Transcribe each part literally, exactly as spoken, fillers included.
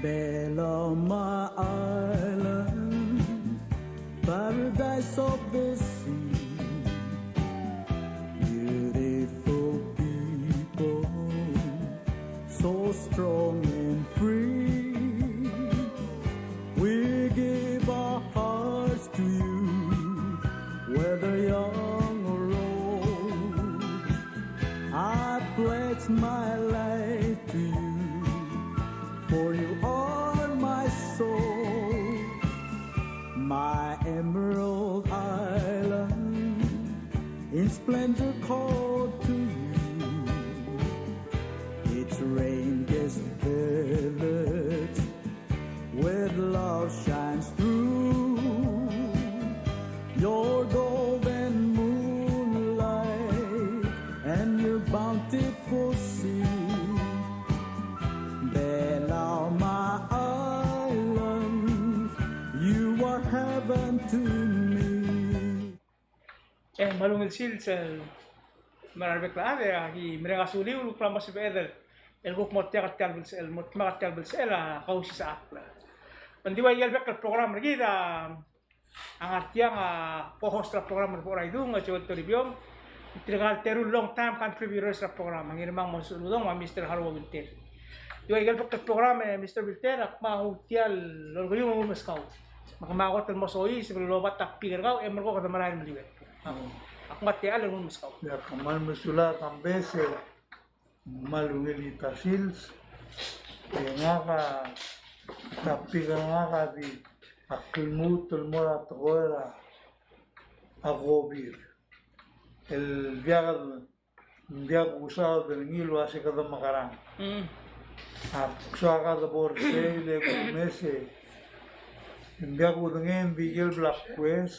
Belau, my island, paradise of the sea. Beautiful people, so strong and free. We give our hearts to you, whether young or old. I pledge my life to you, for you are my soul. My emerald island, in splendor called to you. Its rain-kissed village with love shines through. Your golden moonlight and your bountiful sea. Belau, my island, you are heaven to me. E, me a ungil sils el mera el bek el chad, e aki mereng a suliu el kuk mla mo sebeched el kuk mo diak a tia el belsechel, mo dmak a tia el belsechel a Kausisechakl. Ng di ua ikel bek el program er kid a ngar tiang a co-host er a program er a Boraidung, Joel Toribiong, tirka el teru el long time contributors er a program, a Ngirmang Moses Uludong, me a Mister Haruo Wilter. Di ua ikel bek el program, e Mister Wilter, ak mo tia el olekeiung el nguu el meskau. Me kemam a kot el mo soiseb el oba a topic er kau, e merekong kede merael el meliuekl. Ak mo tia el nguu el meskau. Ia, kmal mesulang, Kambes, e kmal ungil a sils, e ngak a topic er ngak a di ak lmuut el mo er a tekoi er a COVID. El diak, diak kusaod er ngii el uase kede mekerang. Mm. Ak soak a de bo er sei e le kumes e ng diak kudengei, ng di ikel bla kues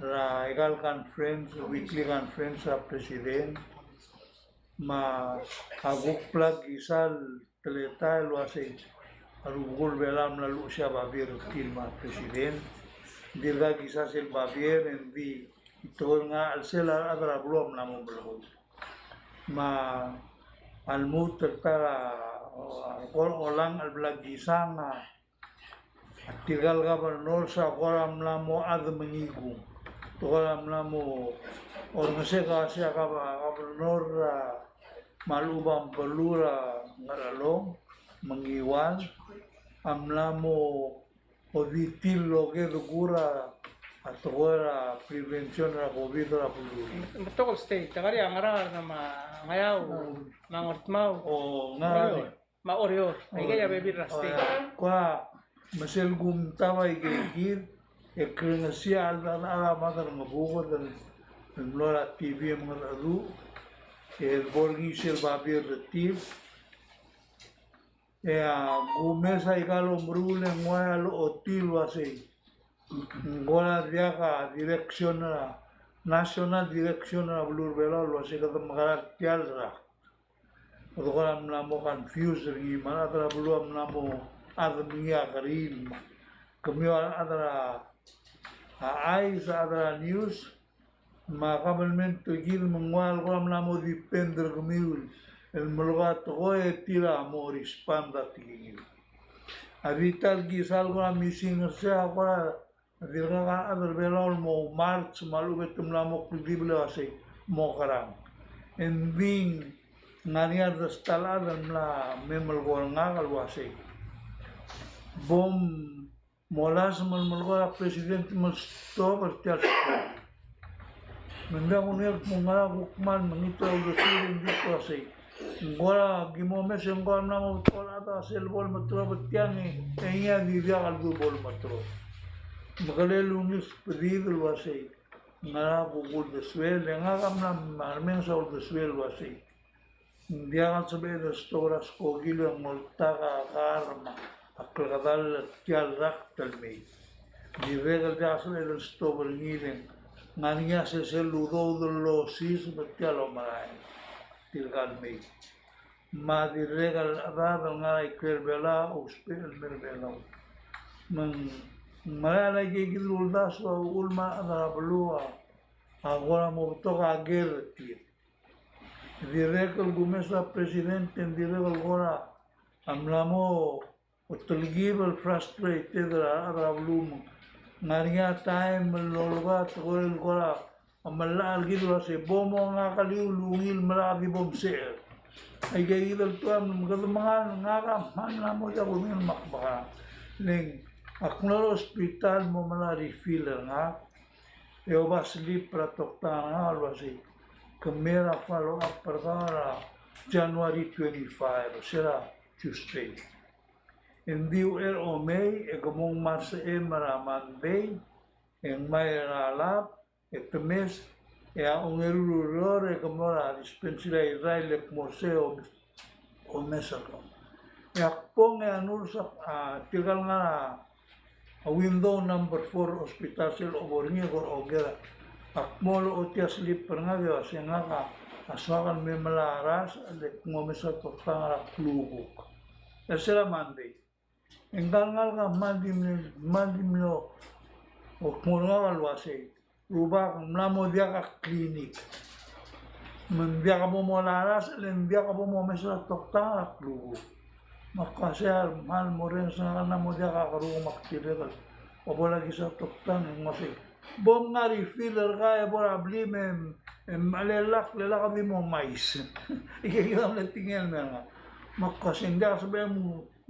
er a ikal conference, weekly conference er a president, me a kuk bla kisa el teletael el uasei a rubekul Belau a mla luchesii a babier er tir me a president. Ng dirkak kisa sel babier, e ng di tekoi er ngak el sel a rechad er a beluu a mla mo melekoi. Me a lmuut el ta er a, a, kora olengit el bla kisa a tirka el governors a kora mla mo chad me ngii kung. Te kora mla mo orrenges a kase a gov-, governor er a me a lechub a beluu er a Ngarchelong, Mengiual, a mla mo oditil el okede kuk er a tekoi er a prevention er a COVID er a beluu. Ng betok el state, a ngar er a Ngaraard me a Ngeaur, me a Ngardmau. O, Ngaraard. Me a Oreor, aikei a bebil er a state. Kua, me sel kumtab a ikei kid, e krengesii a chad, a chad a mad er a Ngebuked el mlo er a TV me a ngerecheduch, e bo er ngii sel babier er tir. E a kumes a ikal omeruul e ng ua a lochotii el uasei ng kora diak a direction er a, national direction er a beluu er a Belau el uasei kede mekerang er tia el rak. Kede kora mla mo confuse er ngii, me a rechad er a beluu a mla mo chad me ngii a keriil. Kemiu a rechad er a, a chais, a rechad er a news, me a kabelment er kid me ng ua el kora mla mo depend er kemiu el melekoi a tekoi e tir a mo respond er a tekingiu. A di ta el kisa el kora missing er sei a kora dirkak a rechad er a Belau el mo march me a lechub e te mla mo kldibel el uasei mo kerang. E ng di ng ngar er ngii a ta el chad el mla me melekoi er ngak el uasei bo molasem el melekoi er a president me lstop er tia el skoki. Me ng diak kungil el kmo ngera kuk kmal mengitel a uldesuir e ng di ko uasei ng kora ki mo omes e ng kora mla mo betok el chad a sel bo lemeterob er tiang e ngii a di diak el debo lemeterob. Me kele ungil sbedid el uasei ngera kuk uldesuel, e ngak a mla me a remenges a uldesuel el uasei ng diak el sebeched el stop er a skoki el ngoltak a kar me a klekedall er tia el rakt el mei. Dirrek el diak el sebeched el stop er ngii e ng ngar er ngii a sesei el udoud el osiseb er tia el omerael. Tirka el mei. Me a dirrek el chad el ngar er a ikrel Belau a ousbech el mer Belau. Me ng merael a ikei kid el uldasu a uchul me a rechad er a beluu a kora mo betok a ker er tir. Dirrek el kumes a president e ng dirrek el kora a mla mo telkib el frustrated er a rechad er a beluu me ng ngar er ngii a taem el lolekoi a tekoi el kora a melai er kid el uasei bo mo ngak el ungil el melai e di bo msecher. Aike kid el tuam me kede mengal ngak a kmal mla mo diak kudengei el makbekar. Le ng ak mlo er a hospital mo melai a refill er ngak. E oba slip er a toktang er ngak el uasei ke mei er a follow up er kau er a January twenty-five, se er a Tuesday. Ng di uchei er a omei e ke mo ngmasech er a Monday, e ngmai er a lab, e te mesa, e a ongeru el ureor e ke mo er a dispensary er a Irrai e ke mo er sei e omes, omes er kau. E ak bong e a nurse a, tirka el ngar er a window number four hospital sel obo er ngii e kora oker. Ak mo lochotii a slip er ngak e uasei ngak a soak el me melai a rasech e le ak mo omes er a toktang er a klukuk. E se er a Monday. E ngka el ngalek a kmal di mle, kmal di mlo, o kmo er ngak el uasei, Rubak, ng mla mo diak a clinic. Me ng diak bo mo melai a rasech, le ng diak bo mo omes er a toktang er a klukuk. Me ak uasei a kmal mo orrenges, ngak a mla mo diak a kerukem me ak dirrek el obo lakiis a toktang, e ng uasei, bo mngai a refill er kau e bo er a blim e, e mechelellakl e lak di mo mais. Ike kid a mle tekingel el mer ngak. Me ak uasei ng diak sebechem,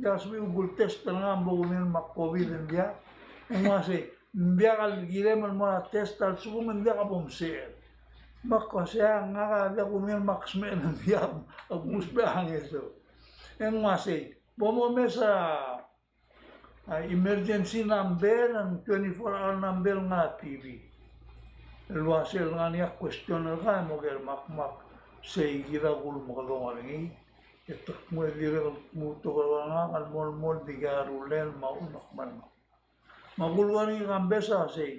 diak sebechem el kuk test er ngak me bo kudengei el mle COVID, ng diak. Ng uasei, ng diak el kirem el mo er a test a lsekum e ng diak bo msecher. Me ak uasei a ngak a diak kudengei el mle smecher, ng diak, ak mo sebechel a ngeso. E ng uasei, bo momes a a emergency number, ng twenty-four hour number el ngar er a T V. El uasei el ngar er ngii a question er kau e mo ker, me ak, me ak sei kid a kulemekedong er ngii. E te kmo e dirrek el kmo tekoi er ngak el mo, mo di kuk rullii me a uchul me ak kmal. Me a kulekoi er ngii a Kambes a sei,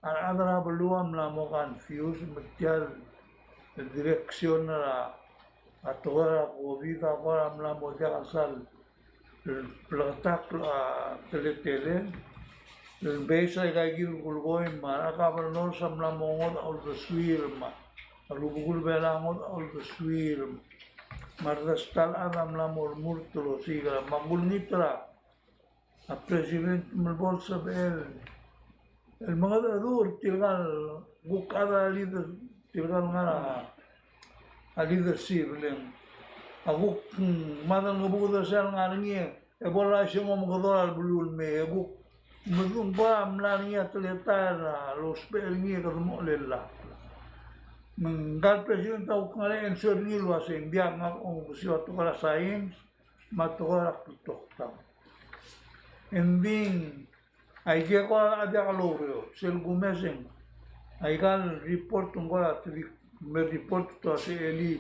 a rechad er a beluu a mla mo confuse me tia el direction er a, a tekoi er a COVID a kora mla mo diak el sal bleketakl a teletelel. El base er aika kid el kulekoi me a rechad er a governors a mla mo ngodech a uldesuir me a rubekul Belau a ngodech a uldesuir me a redestal a chad a mla mo remurt el osiik er a, me a kulengit er a a president me bo lsebechel el mengedecheduch er tirka el kuk chad er a leader, tirka el ngar er a leadership, le ng a kuk, mm, mad el ngebuked er sel ngar er ngii e bo lsebechel omekedong a beluu el mei, e kuk medung bo a mla er ngii a teletael er a lousbech er ngii e kede mo chelellakl. Me ngka el president a kuk ngar er ngii e ng sel er ngii el uasei ng diak, ngak a omuchel a tekoi er a science me a tekoi er a kletoktang. Engdi ng aike kora diak loureor, sel kumes e ng aika el report ng kora te di me report el uasei elii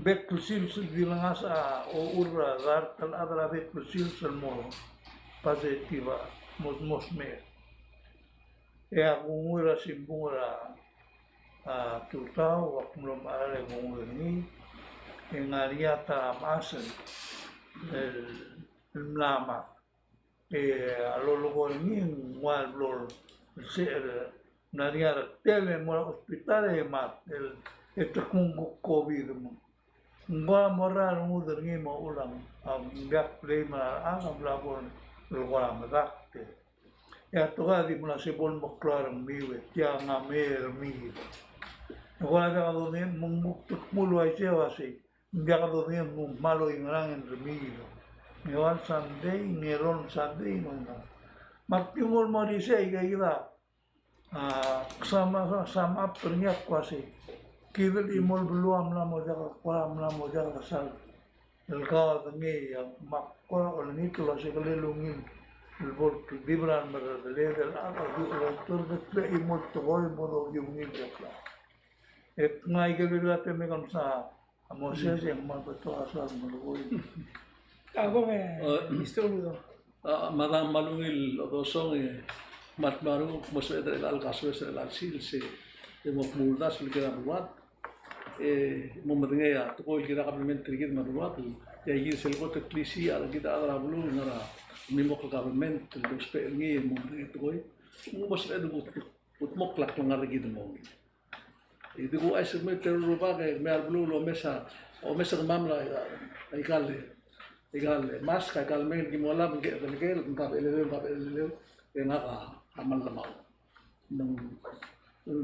bek el sils el di lengasech a ochur er a dart el chad er a bek el sils el mo positive a mo, mo smecher. E a kunguiu er a simbung er a, a, tutau, ak mlo mechar e kunguiu er ngii, e ng ngar er ngii a ta er a mechas el, el mla mad. E a lolekoi er ngii ng ua el blo el se er, ng ngar er ngii a rektel e mo er a hospital e mad, el, e te kmo ng kuk COVID me ng kora mo er a rengud er ngii me a uchul a ng diak blame er a rechad, a mla bo el kora medakt. E a tekoi a di mla se bo el meklou a rengmiu e tia ng mei e remiu. E kora diak dodengei me ng kuk te kmo el uaisei, uaisei. Ng diak dodengei me ng kmal oingerang e ng remiu. Ng eua el Sunday, ng elolem el Sunday, me ng. Me ak di mo er isei, aika kid a A, sum, sum up er ngii a kuk uasei. Kid el chimo el beluu a mla mo diak a kora, mla mo diak a sal el kaodengei, a, me ak kora olengit el uasei kele ungil el bo el kldibel a remerredeled el chad a di, el, el, el, el chimo el tekoi el mo donguu ungil el klou. E ng aike el bla te me kemsa A Moses, e ng kmal betok a soal el melekoi. A, bo me, Mister Uludong. A, mada, me a ungil el dosong, e, me a, me a renguk, mo sebeched er a chelecha el kasoes er a chelecha el sils, e, mo kmo uldasu el kirel a beluad, e, mo medengei a tekoi el kirel a kabelment er kid me a beluad, e, aika kid sel kot el klisiich a kid a chad er a beluu el ngar er a mimokl el kabelment el dousbech er ngii, e, mo medengei a tekoi, mo sebeched el kut, kutmokl a klengar er kid el mo ungil. E di kuchais er kemiu el teru el rubak e kemiu a beluu el omes a, omes er kemam el, a, aika el, Aika el mask, aika el mei el ki mo lab, ng ke, ng ke, ng ka beleleu, ng ka beleleu, e ngak a, a mla mo. Ng, ng,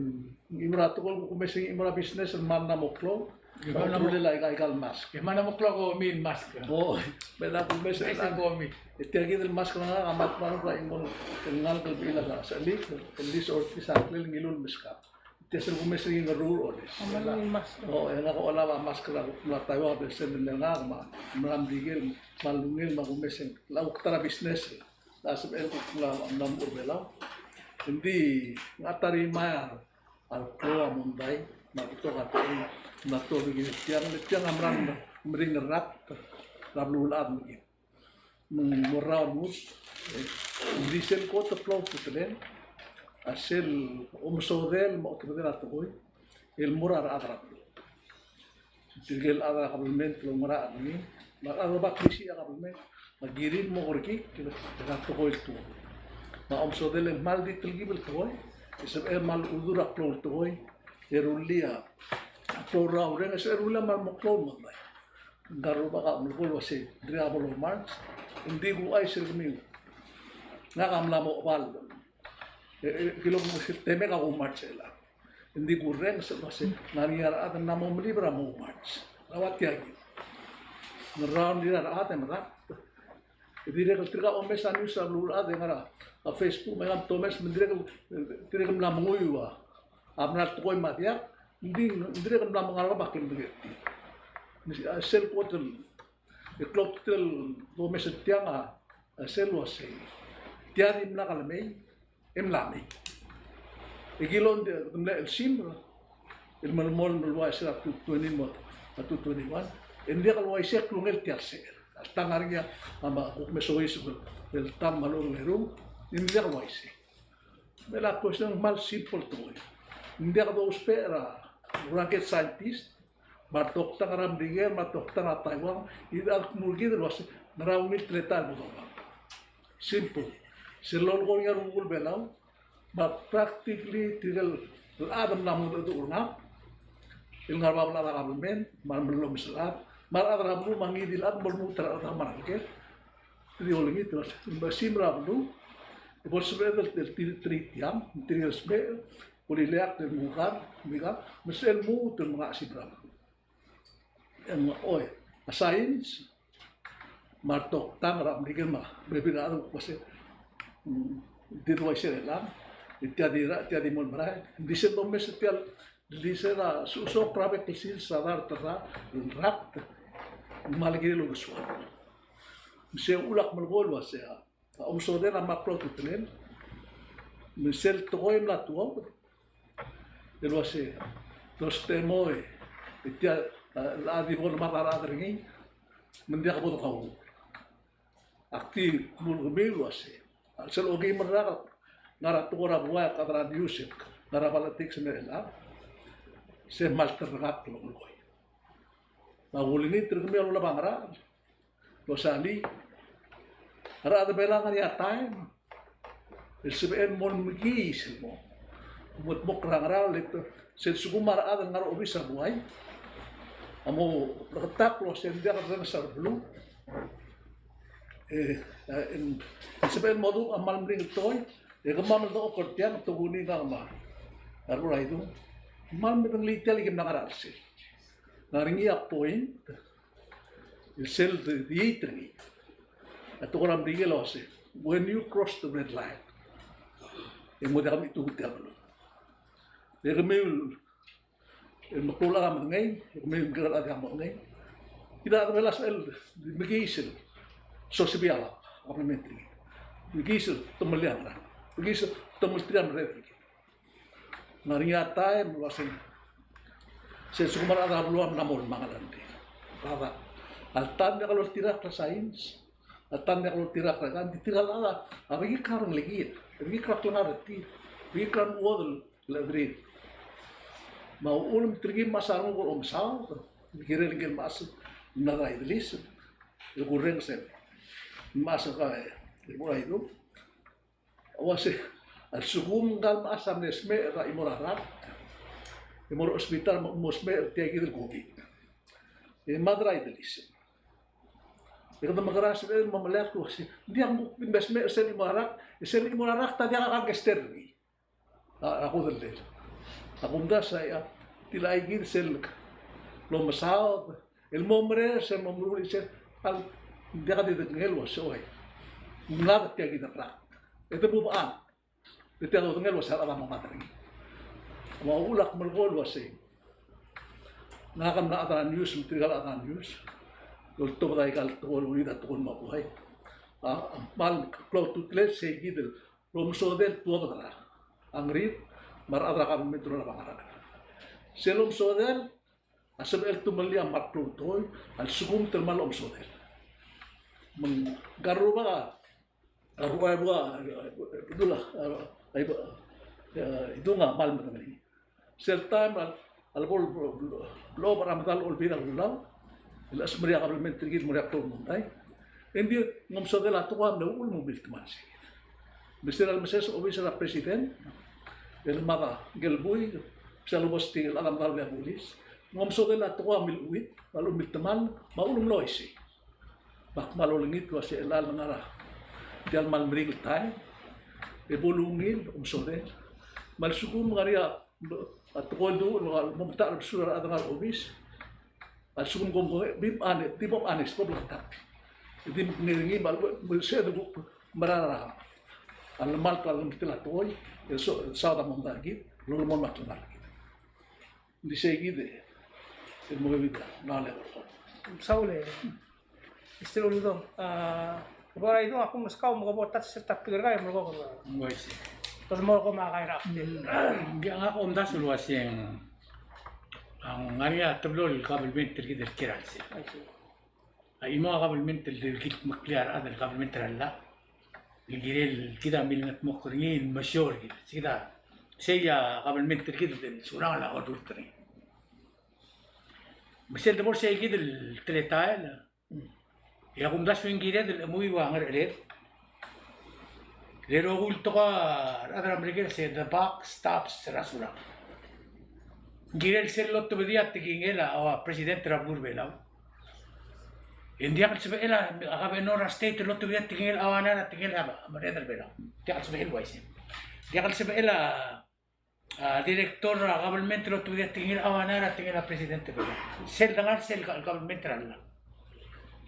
ng mo er a tekoi el kumes er ngii, mo er a business el mla mo klou. Ng mla mo klou. Aika, aika el mask. Ng mla mo klou e komi el mask. O, me a kumes er ngii. E tia kid el mask er ngak a mla mo klou, e ng mo, ng ngalek el bechil a sechelik, el di soak er tir a ngklel el ngiluu el meskak. Tia sel kumes er ngii a ngerruul el oles. A mla mo mask. O, e ngak a olab a mask er a, mla Taiwan, a belsel el ngak me a, me a Merikel, me a lungil, me a kumes er ngii. A kuk ta er a business. A sebechel el kuk mla, mla mo er a Belau. Engdi ng ta er ngii a, a klou a mondai, me a betok a tekoi, me a tekoi er tiang, le tiang a mla meringel el rak er a beluulechad me kid. Me ng mo er a rengud, e, ng di sel kot el klou a ultutelel, a sel omesodel me a otebedel a tekoi el mo er a rechad er a beluu. Tirke el chad er a kabelment el oungerachel er ngii, me a rechad el oba klisiich a kabelment, me a kirir el mo kerekikl er a tekoi el tuobed. Me a omesodel e ng kmal di telkib el tekoi, e sebechel el kmal ududir a klou el tekoi, e rullii a klou el rraureng, e sebechel el rullii a kmal mo klou el mondai. Ng ngar er a rubak a melekoi el uasei, ng dirkak bo el march, ng di kuchais er kemiu. Ngak a mla mo chebal. E, e, kilok mo se temek a ko march er chelechang. Ng di kurrenges el uasei, ng ngar er ngii a rechad el mla mo melib er a mo march. A ua tia kid. Ng rraureng a rechad e medakt. E dirrek el tirka omes a news er a beluulechad e ngar er a Facebook me a domes me ng dirrek el, dirrek el mla menguiu a, a mla el tekoi me a diak, ng di, ng dirrek el mla mo ngar er a bab a klemedengei er tir. Sel kot el, e klou a ultutelel el domes er tiang a, a sel uasei. Tia dimlak lemei, e mla mei. E kilon di, te mle chelsimer el melemolem el uaisei er a two twenty me a two twenty-one. E ng diak el uaisei a klungel tia el secher. A tang a ngar er ngii a, me a kuk me soiseb el tang me a lolekoi. E ng diak el uaisei. Me a question a kmal simple tekoi. Ng diak dousbech er a rocket scientist, me a redoktang er a Merikel, me a redoktang er a Taiwan, e a kmu er kid el uasei, ng ngera ungil teletael el bo dobang. Simple. Sel lolekoi er ngii a rubekul Belau, me a practically tirke el chad el mla mo mengedecheduch er ngak, el ngar er a bab el chad er a kabelment, me a remellomes el chad, me a rechad er a beluu me a ngii di el chad el bo lmuut er a rechad er a Merikel. Te di olengit el uasei, me a simer a beluu, e bo lsebeched el, el tir, tir tiang, tirke el smecher, bo lileakl el mukar, mika, me sel lmuut el menga a simer a beluu. E ng, oi, a science, me a redoktang er a Merikel me a, bebil er a rechad el kmo se, mm, di uaisei er chelechang, e tia di ra, tia di mo el merael, di sel domes er tia el, di sel a, su, sok er a bek el sils er a dart el rak, el rak, me a le kirel el uldesuel. Me se uchul a kmal melekoi el uasei a, a omesodel a mla klou a ultutelel. Me sel tekoi el mla tuobed el uasei, doste mo e, e tia, a, a di bo lemad a rechad er ngii, me ng diak bo dekauchur. Ak di kmu er kemiu el uasei, a sel okeim el rak el ngar er a tekoi er a buai, a chad er a news, ngar er a politics me a chelechang, se kmal terrekakl el omelekoi. Me a kulengit er kemiu el olab a ngerachel el uasei, a rechad er a Belau a ngar er ngii a taem el sebechel el mo mekiis el mo, mo, mo kora ngerachel, le sel lsekum a rechad el ngar er a obis er a buai a mo bleketakl el uasei ng diak el rrenges a beluu. E, e, ng sebechel el mo dmu a kmal meringel el tekoi, e kemam el dechor er tiang, te kuk ngii ngak me a Rubak Idung, kmal medengelii tia el kim mla ngar er a chelsel. Ng ngar er ngii a point el sel di, di tir ngii. A tekoi er a Merikel a uasei, when you cross the red line, e ng mo diak mechitechut tia el beluu. E kemiu el meklou el chad a medengei, e kemiu el meklou el chad a diak medengei. Kid a rechad er a Belau a sebechel el mekiis el sosebechir a kabelment er ngii. Mekiis el temellii a ngerang. Mekiis el temellterir a merreder er kid. Ng ngar er ngii a taem el uasei, sel lsekum a rechad er a beluu a mla mo lmangel a rengrir. Rechad, alta ng diak loltirakl a science, alta ng diak loltirakl a, ng di tirka el chad a bekikl er a rengelekir, bekikl er a klengar er tir, bekikl er a mechuodel el chederir. Me a uchul me tirke el mechas a renguk el omesaod, el kirel ngike el mechas el mla er a idelisem, el kurrenges el mechas er kau e Rubak Idung. A uasei, a lsekum ngka el mechas a mle smecher er a chimo er a rak, e mo er a hospital, mo, mo smecher er tia kid el COVID, e mad er a idelisem. E kede mekerang e sebechel el mo meleakl el uasei, ng diak, ng kuk di mle smecher er sel chimo er a rak, e sel chimo er a rak a diak a gangster er ngii. A, a kudellel. A kumdasu a, tilecha kid sel lomesaod el mo merek, sel mo meruul, sel, a le ng diak di dekengei el uasei, oi, ng mlad tia kid el rak. E de mubechang. E tia dodengei el uasei a rechad a mo mad er ngii. Me a uchul ak melekoi el uasei, ngak a mla chad er a news, me tirka el chad er a news, el oltobed aika el tekoi el olid a tekoi el mo buai. A, a kmal klou a ultutelel, sei kid el omesodel el tuobed er a Ngerid me a rechad er a kabelment el olab a ngerachel. Sel omesodel a sebechel el tumellii a kmal klou el tekoi a lsekum te kmal omesodel. Me ngka el rubak a, a rubak a, a, a, a, a, idung a kmal medengelii. Sel taem a, a lebo el, el, el, el, el, er a medal a Olbiil er a Kelulau, el chesmerii a kabelment er kid el mo er a klou el mondai. Engdi ng omesodel a tekoi a mle uchul me ng miltemall sei kid. Me sel lemeses a obis er a president, el mad a ngike el buik, me sel lebo sel tir el chad a medal a bulis, ng omesodel a tekoi a milchuid, me a lechub e miltemall, me a uchul me ng mlo uaisei. Me ak kmal olengit el uasei chelecha el ngar er tia el kmal meringel el taem, e bo lungil omesodel. Me a lsekum ng ngar er ngii a tekoi el duch el mo metacherbesul a rechad er a obis, a lsekum kom, kom, be honest, be honest, bo bleketakl. Di mei er ngii me a lebo, me se de kuk mera er a, a lemalt a lemeketel a tekoi, e so, saod a mondai er kid, lolemolem a klengar er kid. Ng di sei kid e, e mo kebid a, na le. Saul e, Mister Uludong, a, bo er a idung a kumeskau me ke bo touch sel topic er kau e melekoi. Uaisei. Tos mo ko me a kai er a. Mm, ng diak, ngak a omdasu el uasei, a, ng ngar er ngii a teblo el kabelment er kid el kiei er a chelsel. Uaisei. A chimo a kabelment el di kildmeklii a rechad el kabelment er a llach. El kirel kid a milengetmokl er ngii el mesiou er kid. Sei kid a, sei a kabelment er kid el Surangel a odurt er ngii. Me sel debo er sei kid el teletael, e a kumdasu e ng kired el chemuiu a ngerecheled. Le rokui el tekoi a rechad er a Merikel a se the buck stops er a Surangel. Ng kirel sel lotobedii a tekingel a, a president er a beluu er a Belau. E ng diak el sebechel a, a governor er a state el lotobedii a tekingel a, a ngar er a tekingel a, a merreder er a Belau. Diak el sebechel el uaisei. Diak el sebechel a, a director er a government el lotobedii a tekingel a, a ngar er a tekingel a president er a Belau. Sel dengar sel go-, government er a llach.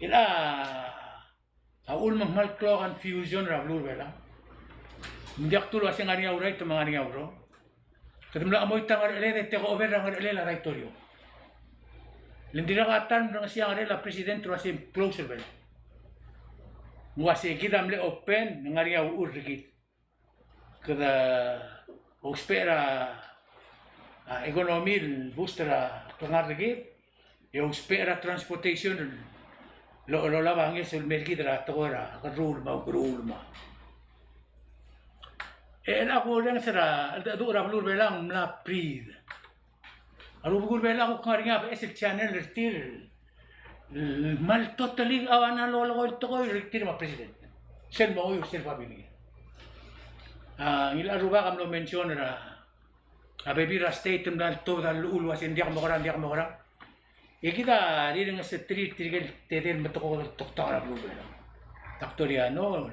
El a A uchul me ng kmal klou a confusion er a beluu er a Belau. Ng diak dulu el uasei ng ngar er ngii a right me ng ngar er ngii a wrong. Kede mla chemoit a ngerecheled e take over er a ngerechelel a daitorio. Le ng dirrek a ta el mlengesii a ngerechelel a president el uasei close er a Belau. Ng uasei kid a mle open, ng ngar er ngii a uchul er kid. Kede ousbech er a, a, economy el boost er a klengar er kid, e ousbech er a transportation el, el olab a ngeso el mer kid er a tekoi er a kerruul me a ukeruul me a. E chelecha kurenges er a, cheldecheduch er a beluu er a Belau a mla breathe. A rubekul Belau a kuk ngar er ngii a beches el channel er tir el kmal totally aua ngar er a lolekoi el tekoi er tir me a president. Sel mo er sel babilngel. A, ngilai a rubak a mlo mention er a, a bebil er a state el mla ltobed a llechul el uasei ng diak mokerang, ng diak mokerang. E kid a rirengeseterir tirke el tedei el metekoked el toktang er a beluu er a Belau. Doctor Yano,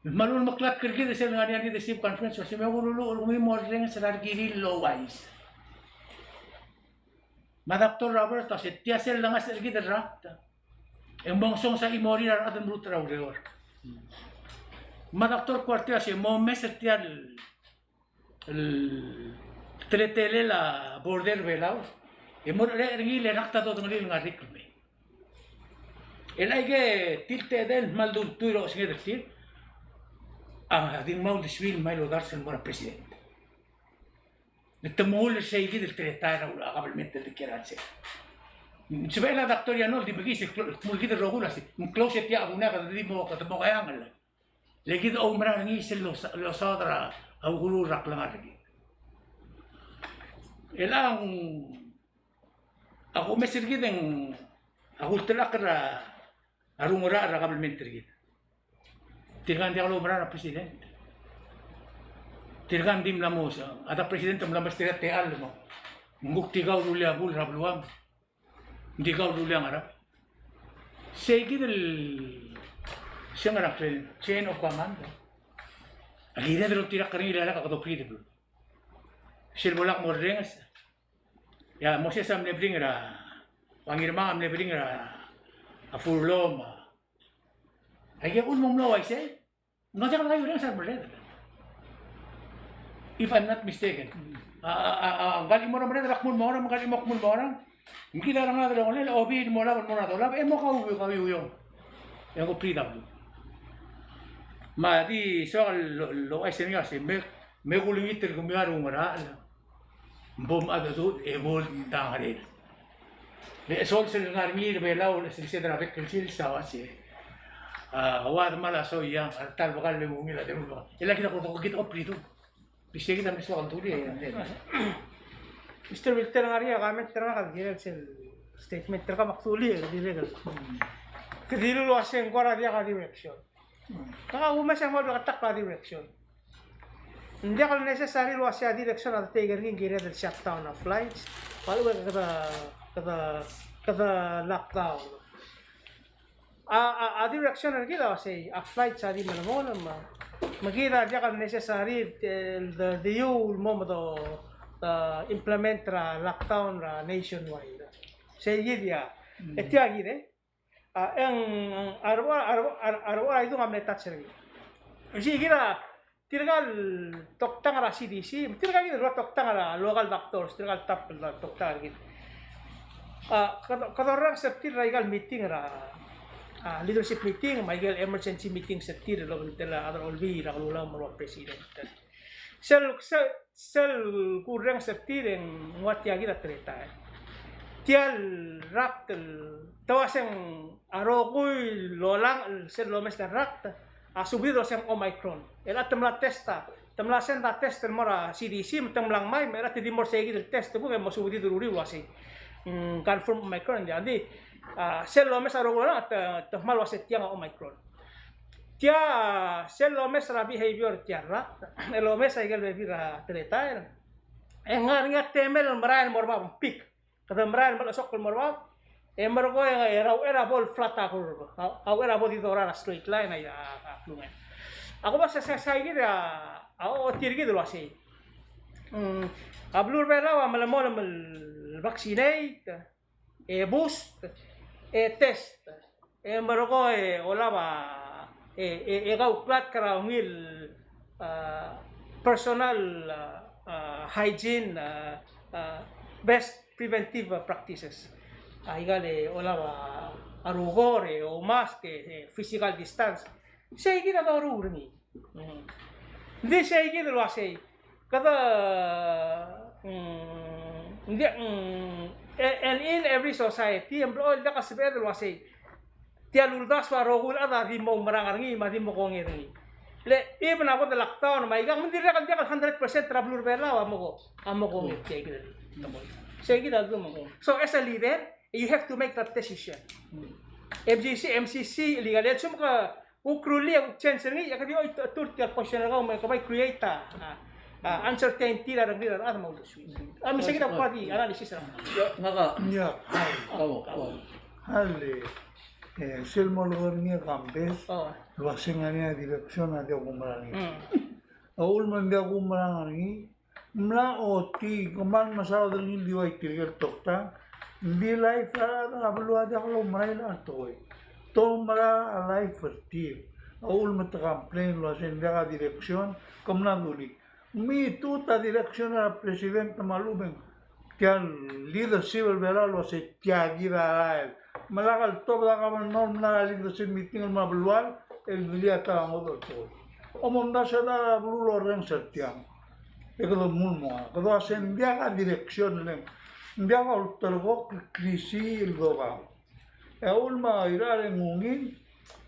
me a lulmeklatk er kid er sel ngar er ngii a leadership conference, uasei me kululuuch el kemiu el mo orrenges er a rekiri el ouchais. Me a Doctor Robert a se tia sel lengasech er kid el rakt e ng mo ngesonges a chimorir a rechad el mruut er a ureor. Me a Doctor Kuartei a se mo omes er tia el el teletelel a border er a Belau, e mo er a, er ngii el rakt a dodengelii el ngar er ngii el mei. El aike tir el tedei el kmal dultuil er a osenged er tir a di ngmai a uldesuir el mei el odars el mo er a president. Le te mengull er sei kid el teletael er a kabelment el di kiei er a chelsel. Ng sebechel a Doctor Yano el di mekiis el kmo kid el rokui el uasei, ng close e tia a bunak e di mo, kede mo keangel. Le kid a oumera er ngii sel losa-, losaod er a ukeruul er a klengar er kid. Chelechang a kumes er kid e ng a kultelechakl er a rungerachel er a kabelment er kid. Tirka ng diak loumerang er a president. Tirka ng di mla mo, a da president a mla mesterir a techall el mo, ng kuk di kau el rullii a bul er a beluam. Ng di kau el rullii a ngerang. Sei kid el, se ng ngar er a chain of command. A kired el oltirakl er ngii el lak a kede oklii el beluu. Sel bo lak morrenges. Ia, Moses a mle bring er a, ua Ngirmang a mle bring er a, a furlom a. Aike kuk mo mlo uaisei. Ng diak el kaiuerenges a remerreder. If I'm not mistaken. A, a, a, a, ngka el chimo er a remerreder a kmo ng mo er a, ngka el chimo a kmo ng mo er a. Me kid a rengad el ongelel, obii el mo olab, el mo er a dolab, e mo kauiu, kauiu. E ng ko plead a beluu. Me a di soak el lo, lo, uaisei ng uaisei, me, me kulengit el kemiu a rengul a Me bo mchedecheduch e bo el tangerir. Le sel, sel ngar er ngii er a Belau, le sel, sel er a bek el sils a uase, a, ua de mala soia, a ta el bekall el ungil a deruul. E le kid a ko, ko kid a oplidu. Bise kid a mle soak el dulii, e, e. Mister Wilter, ngar er ngii a comment er ngak el kirel sel statement er kau me ak dulii, e, dirrek el. Ke dilu el uase ng kora diak a direction. Kau a umes e ng mo bleketakl a direction. Ng diak el necessary el uase a direction a de take er ngii ng kired el shutdown a flights. Ua lechub e kede, kede, kede lockdown. A, a, a direction er kid a uasei, a flights a di melemolem, me, me kid a diak el necessary el de, de you el mo medo, e, implement er a lockdown er a nationwide. Sei kid a. E tia kid, e. A, e ng, a rebo, a rebo, a rebo, a rebo a idung a mle touch er ngii. Sei kid a, tirka el toktang er a C D C, tirka kid el rua toktang er a local doctors, tirka el top el toktang er kid. A, kede, kede orrenges er tir er aika el meeting er a, a, leadership meeting, me aike el emergency meeting er tir el obengterir a rechad er a Olbiil er a Kelulau me a rua president. Sel, sel, sel kurrenges er tir e ng ua tia kid a teletael. Tia el rakt el te uase ng a rokui el olangch el sel lomes er a rakt a subedid el uase ng Omicron. E le te mla test a, te mla send a test el mo er a C D C me te mla ngmai, me e le te di mo er sei kid el test e kuk e mo subedid el uriul el uase ng confirm Omicron, ng di, a, sel lomes a rokui el olangch te, te kmal uase tiang a Omicron. Tia sel lomes er a behavior tia el rakt, el lomes a ikel bebil er a teletael. E ng ngar er ngii a temel el merael el mo er bab, ng peak. Kede merael el melechesokl el mo er bab, e merekong e er a uchei er a bo el flat a curve, a uchei er a bo di dorael er a straight line a, a, a klungel. A kuba se, se, sei kid a, a ochotii er kid el uasei. Mm, a beluu er a Belau a melemolem el vaccinate, e boost, e test, e merekong e olab a, e, e, e kauklatk er a ungil, a, personal, a, a, hygiene, a, a, best preventive practices. Aika el olab a, a rukor, e oumask, e, e physical distance. Sei kid a doruul er ngii. Mm. Ng di sei kid el uasei. Kede, mm, ng di, mm, e-, and in every society, e ng blechoel diak a sebeched el uasei. Tia el uldasu a rokui el chad a di mo oumerang er ngii, me a di mo kongei er ngii. Le, even a bo de lockdown, me aikang, me ng dirrek el diak el hundred percent er a beluu er a Belau a mo ko-, a mo kongei er tia kid el. Sei kid a di mo. So, as a leader, you have to make that decision. M C C, M C C, legal, e sum ke Kuk rullii e kuk change er ngii, e kede di, oi, te-, tur tia el position er kau me ke bai create a, a, a, uncertainty er a rengrir a rechad me a uldesuir. A, me sei kid a kuk di analysis er a. Ngak a. Ia. Kau, kau. Alii, e, sel mo lolekoi er ngii a Kambes, el uasei ng ngar er ngii a direction a diak kumerang er ngii. A uchul me ng diak kumerang er ngii, mla ochotii, kmal mesaod er ngii el di ua tirke el toktang, ng di life er a rechad er a beluu a diak loumerael a tekoi. Te oumera a life er tir. A uchul me te complain el uasei ng diak a direction, ke mla dulii. Me a tutau a direction er a president me a lechub e ng tia el leadership er a Belau el uasei tia kid a rael. Me lak el tobed a governor me lak a leadership meeting el mo er a belual, el dilu a ta el ngodech el tekoi. Omdasu a rechad er a beluu el orrenges er tiang. E kede mla mo, kede uasei ng diak a direction el, ng diak a ulterekokl el klisiich el dokau. E a uchul me a irechar e ng ungil,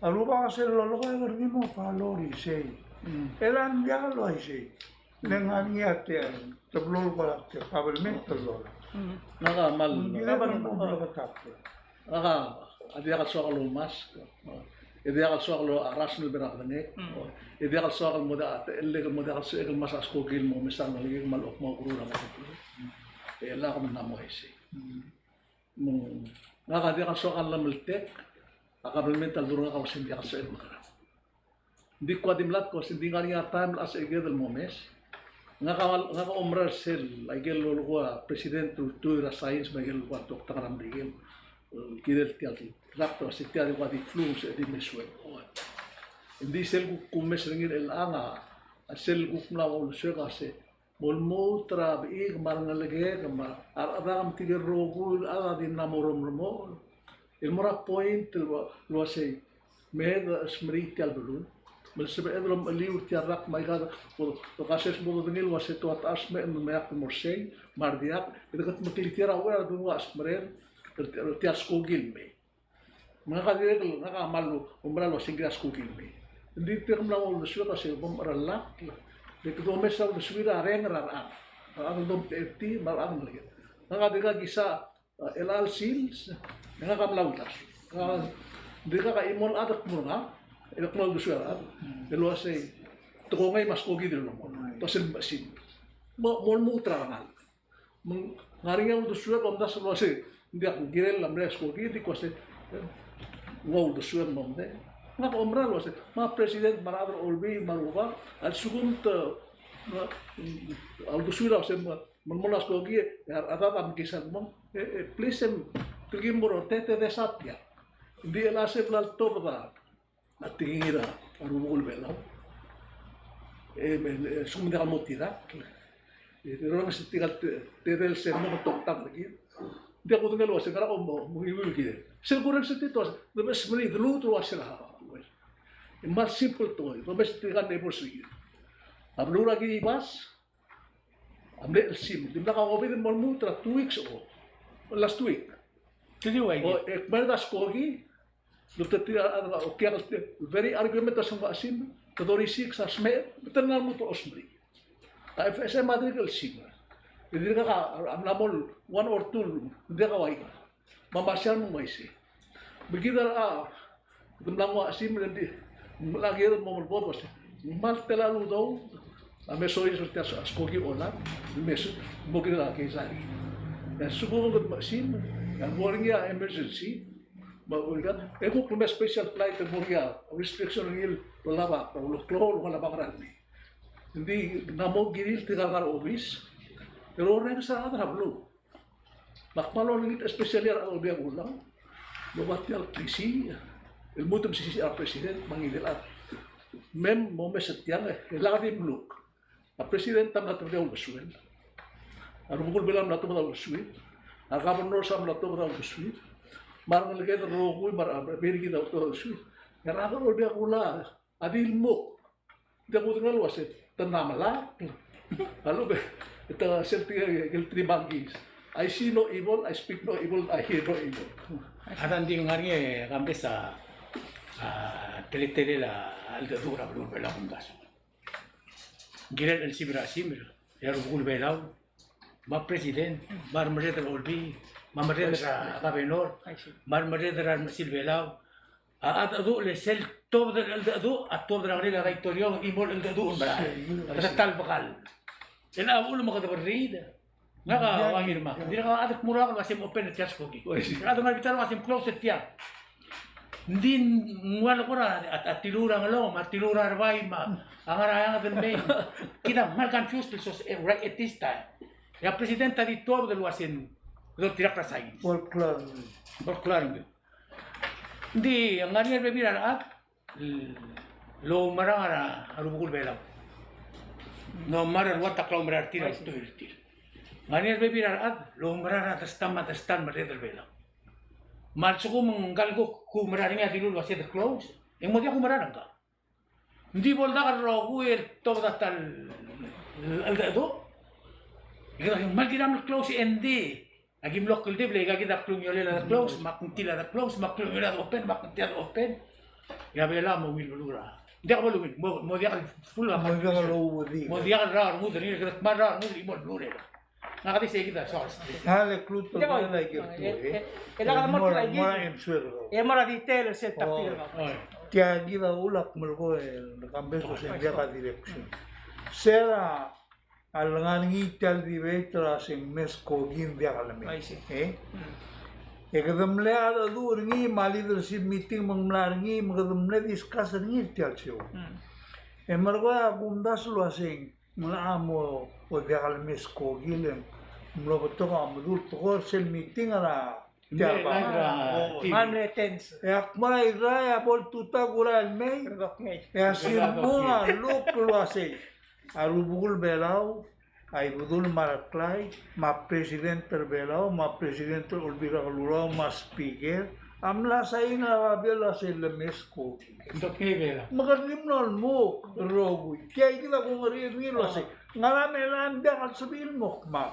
a rubak a sel lolekoi e kede di mo follow er isei. Mm. E le ng diak el uaisei. Le ng ngar er ngii a tia, te blo el kora tia, government te blo. Mm. Ngak a kmal. Ng diak el mo blo ketape. Ngak a, a diak el soak el oumask. E diak el soak el, a, rational er a bedengek. Mm. E diak el soak el mo diak a, e le mo diak el soak el mas a skoki el mo mesa el ngalek el kmal mo oureor er a mo. E lak me ng mo uaisei. Mm. Me ng, ngak a diak el soak el llemeltek. a kabelment a ldurang a uase ng diak el sebechel el mekerang. Ng di kuk a di mla kuk uase ng di ngar er ngii a taem el sebeched el mo omes. Ngak a, ngak a oumera er sel, aike el lolekoi a president el ultuil er a science me aike el lolekoi a Doctor Ngara Merikel, el kirel tia el rakt el uase tia di kuk a di flu, se di mesuem. Ng di sel kuk kumes er ngii er chelechang a, a sel kuk mla uldesuek a se, mo lmuut er a bechik me a rengelekek me a rechad me tirke el rokui el chad a di mla mo remremochel el mo er a point el ua, el uasei, me de smeriid tia el beluu. Me le sebeched el omecheliu er tia el rakt me aika, bo, bo kases bo dodengei el uase te ua ta er a smecher me ng meak el mo er sei, me a rediak, e de kede meklii tia er a uchei er a beluu a smecher, er tia, er tia el skoki el mei. Me ngak a dirrek el, ngak a kmal oumera el uase ng kired a skoki el mei. Ng di tirke el mla mo uldesuek a se bo mcherellakl, le kede omes a uldesuir a reng er a rechad. A rechad el domtechei er tir, me a rechad el ngeleked. Ngak a dirkak kisa, a, chelecha el sils, e ngak a mla uldasu. A, ng dirkak a chimo el chad el kmo er ngak, el kmo uldesuir a rechad el uasei, te kongei me a skoki di el mo, te sel mechesang. Mo, mo lmuut er a rengalek. Me ng ngar er ngii a uldesuek, omdasu el uasei, ng diak, ng kirel a mle skoki, di kuk uasei, e, ua uldesuek me ng di. Ngak a oumera el uasei, me a president, me a rechad er a Olbiil, me a rubak, a lsekum te, me, a uldesuir a uasei, me, me ng mo er a skoki, e a rechad a mekesai el kmo, e, e, please, em, tirke el mo er a ortete, te desa tia. Ng di el uasei bla el tobed a a tekingir a rubekul Belau. E, e, e, lsekum ng diak el mo tirakl, e, e, rorrenges tirka el te, tedei el se mo toktak er kid. Ng diak kudengei el uase ngera ko mo, mo ngiuiu el kirel. Sel kurrenges er tir el uase, de mes meri, de lmuut el uase a, well. E kmal simple tekoi, de mes tirka el neighbors er kid. A beluu er a Kiribati a mle chelsimer. Dimlak a COVID el mo lmuut er a two weeks ago. Last week. Tia di ua ikid. O, e kmal de a skoki, Doctor Tia, a, a, okay, a, very argument a se ng uaisei, te thirty-six a smecher, me te mla lmuut el osmerii. A F S M a dirk el chelsimer. E dirkak a, a mla mo one or two, ng diak a ua ikang. Me a Marshall me ng uaisei. Me kid a, a, te mla mo uaisei, me ng di, ng mla kired el mo melekoi el uase, ng kmal tela el udoud a me soiseb er tia el skoki el olab, me se, mo kired a case er kid. E a lsekum kede mechesimer, e a bo er ngii a emergency, Me a uaika, e kuk le mei a special flight el mo er ngii a restriction er ngii el olab a, el klou el olab a ngerang. Ng di ng mo kirir tirka el ngar er a obis el orrenges a rechad er a beluu. Me ak kmal olengit especially er a rechad er a Olbiil er a Kelulau el oba tia el klisiich el lmuut el mesisiich er a president me a ngii di el chad. Me mo omes er tiang e lak di mluk. A president a mla tobed a uldesuir. A rubekul Belau a mla tobed a uldesuir. A governor a mla tobed a uldesuir. Me a rengeleked el rokui me a rebebil er kid a tobed a uldesuir. E a rechad er a Olbiil er a Kelulau a di lmuk. Ng diak kudengei el uase te mla melai. A lechub e te sel tirke el three monkeys. I see no evil, I speak no evil, I hear no evil. A ta ng di ngar er ngii e kambes a, a, teletelel a cheldecheduch er a beluu er a Belau el kumdasu. Ng kirel el chelsimer a chelsimer, e a rubekul Belau, me a president, me a remerreder er a Olbiil, me a merreder er a governor, me a remerreder er a remechesil Belau, a cheldecheduch le sel tuobed el cheldecheduch, a tuobed er a ngerel a daitorio, e mo el cheldecheduch el merael. Kede ta el bekall. El a uchul me kede berriid. Ngak a ua ngii er ngak. Ng dirkak a chad el kmo er ngak el uase mo open er tia el skoki. Oi, si. A chad el ngar er a bita el uase mo close er tiang. Ng di ng ua lekora a, a, a tiluu er a ngelong, me a tiluu er a rebai, me a ngar er a eanged el mei. Kid a kmal confused el sos, e, right at this time. E a president a di tuobed el uase ng doltirakl er a science. Paul Clark. Paul Clark. Ng di ngar er ngii a rebebil er a rechad el oumerang er a rubekul Belau. Ng oumerang er a rua ta klaumerang er tir a ultuil er tir. Ngar er ngii a rebebil er a rechad el oumerang er a dersta me a dersta el merreder er a Belau. Me a lsekum ngka el kuk oumerang er ngii a dilu el uase de close, e ng mo diak oumerang er ngka. Ng di bo ldak el rokui el tobed a ta el cheldecheduch. E kede kmal kirel el close e ng di Aki mlo kldibel e aika kid a klungiolel a de close, me a kngtil a de close, me a klungiolel a de open, me a kngtil a de open. E a Belau a mo ungil beluu er a. Ng diak bo lungil, mo, mo diak el full a. Mo diak el rau a rengud er ngii, kede kmal rau a rengud el chimo el beluu er a. Ngak a di sei kid a soal. A le klou el tekoi el aike el tu, e. E le kede mo er a detail er sel topic. Tia kid a ulak melekoi el kambes el se ng diak a direction. Sera a lengar er ngii tia el debate er a se ng mei skoki ng diak lemei. E? E kede mle mengedecheduch er ngii me a leadership meeting me ng mla er ngii me kede mle discuss er ngii er tia el show. E merekong a kumdasu el uasei ng locha mo diak el mes skoki le ng mlo betok a medul tekoi er sel meeting er a tia el bab. E ak mera el Irrai a bo el tutau e kurael mei. E a simbung a luk el uasei a rubekul Belau, a Ibedul me a Reklai, me a president er Belau, me a president er Olbiil er a Kelulau, me a speaker, a mla sain er a babier el uasei le mes skoki. Me kede di mlo lmuk el rokui. Tia kid a kungerir ngii el uasei, ngera me ng diak el sebechir el mo kmak.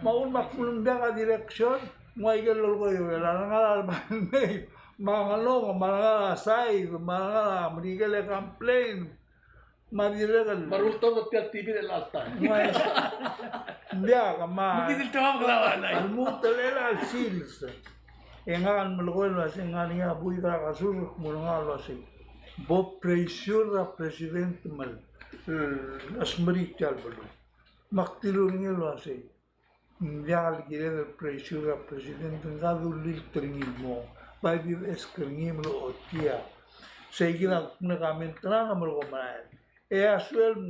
Me a uchul me ak mlo diak a direction, me aike el lolekoi er a rengar er a Belau, me a Ngalek, me a rengar er a Said, me a rengar er a Merikel e complain. Me a dirrek el, me a rultobed er tia el T V er chelecha el taem. Ng diak, me a, me kid el temam el klemam a lmuut el chelecha el sils. E ngak a melekoi el uasei, ng ngar er ngii a buik er a kasus el kmo er ngak el uasei, bo pressure er a president me le smerii tia el beluu. Me ak dilu er ngii el uasei, ng diak el kired el pressure er a president, ng ka dulii el terngii el mo, bai di esk er ngii me lochotii. Sei kid a kuk mle comment er ngak me a leko merael. E a sueleb,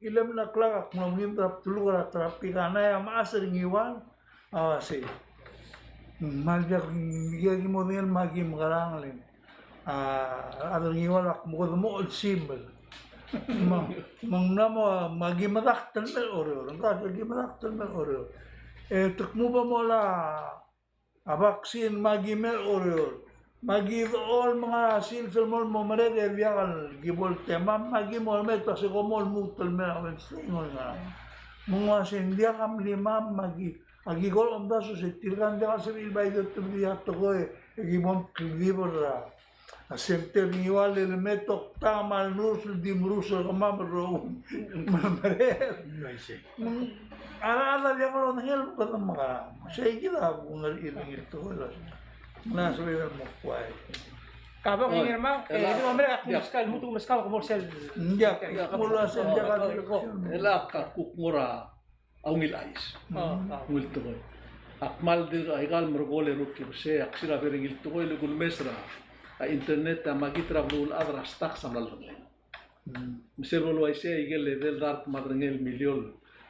eleven o'clock ak mlo mengid er a bdeluk er a traffic a nai a mechas er Ngiwal, a uasei, mal diak, diak ki modengei el me aki mekerang le ng, a rechad er Ngiwal a kmo kede mo olsimer. Me ng, me ng mla mo, me aki medakt el mei er Oreor, ng ka, aki medakt el mei er Oreor. E te kmo bo mola a vaccine me aki mei er Oreor. Me aki dechor me ng ngar er a sils el mo, mo merek e diak el ki bo el temam, me aki mo mei, te uasei kom mo lmuut el mei er a Wednesday, ng ngar. Me ng uasei ng diak a mlimam, me aki, aki kora omdasu el uasei tirka ng diak el sebechir el bai di otebedii a tekoi, e ki bo mkldibel er a A center er Ngiwal el me tok tang me a nurse el di merus er kemam el rokui. Me a merek. Me a rechad a diak lodengei el kede mekerang. Sei kid a kungerir ngii el tekoi el uasei ng sebeched el mo kuai. Kabong, e ngii me a, e, di mo merek a kumeskau, el mo kumeskau, kmo sel. Ng diak, kmo sel diak a. Elak a kuk mo er a a ungil chais. Ungil tekoi. Ak kmal di aika el merekong el rukir er sei, ak siraber ngii el tekoi el kulemes er a internet a makit er a beluulechad er a stocks a mla ledengelii. Me sel bo el uaisei, aike el edei el dart me a derengel miliol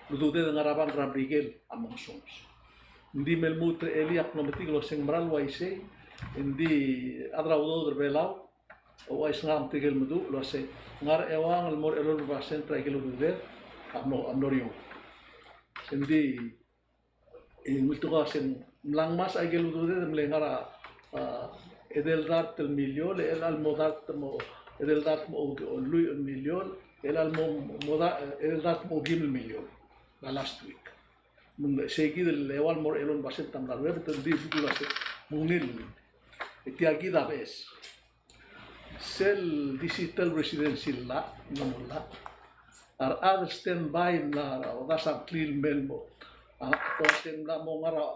el ududed el ngar er a bank er a Merikel a mo ngesonges. Ng di me lmuut er elii, ak mlo metik el uasei ng mera el uaisei, ng di a chad er a udoud er a Belau, ouchais ngak me tirke el meduch el uasei ng ngar er a eua el mo er a elolem el percent er aike el ududed a mlo, a mlo er eou. Ng di, e, ng ultuka uasei ng mla ngmasech aike el ududed el mle ngar er a, a, edei el dart el miliol, e chelecha el mo dart mo, edei el dart mo, o, lluich el miliol, e chelecha el mo, mo da, edei el dart mo okeim el miliol er a last week. Me ng sei kid el eua el mo er a elolem el percent a mla ruebet, e te di ultuka uasei ng ungil. E tia kid a beches. Sel digital residency el llach, ng mo llach, a rechad el standby el mla er a odasangklii el mei el mo, a, te uasei ng mla mo ngar er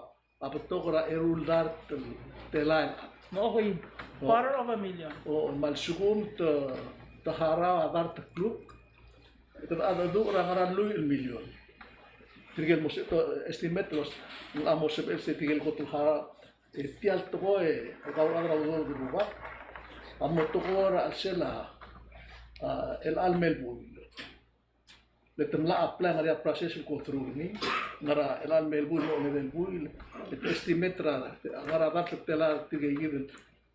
a betok er a eru el dart el telael. Mo okeim. O. Quarter of a million. O, me a lsekum te, te harau a dart el kluk, e te, a, te duch er a ngar er a lluich el miliol. Tirke el mo se-, te, estimate el uasei ng mo sebechel se tirke el kot el harau. E tia el tekoi, e kau el chad er a udoud el rubak a mo tekoi er a chelsel a, a, chelecha el mei el buil. Le te mla apply, ngar er ngii a process el go through er ngii, ngar er a chelecha el mei el buil, mo ongedei el buil, e te estimate er a, ngar er a dart el telael tirke kid el,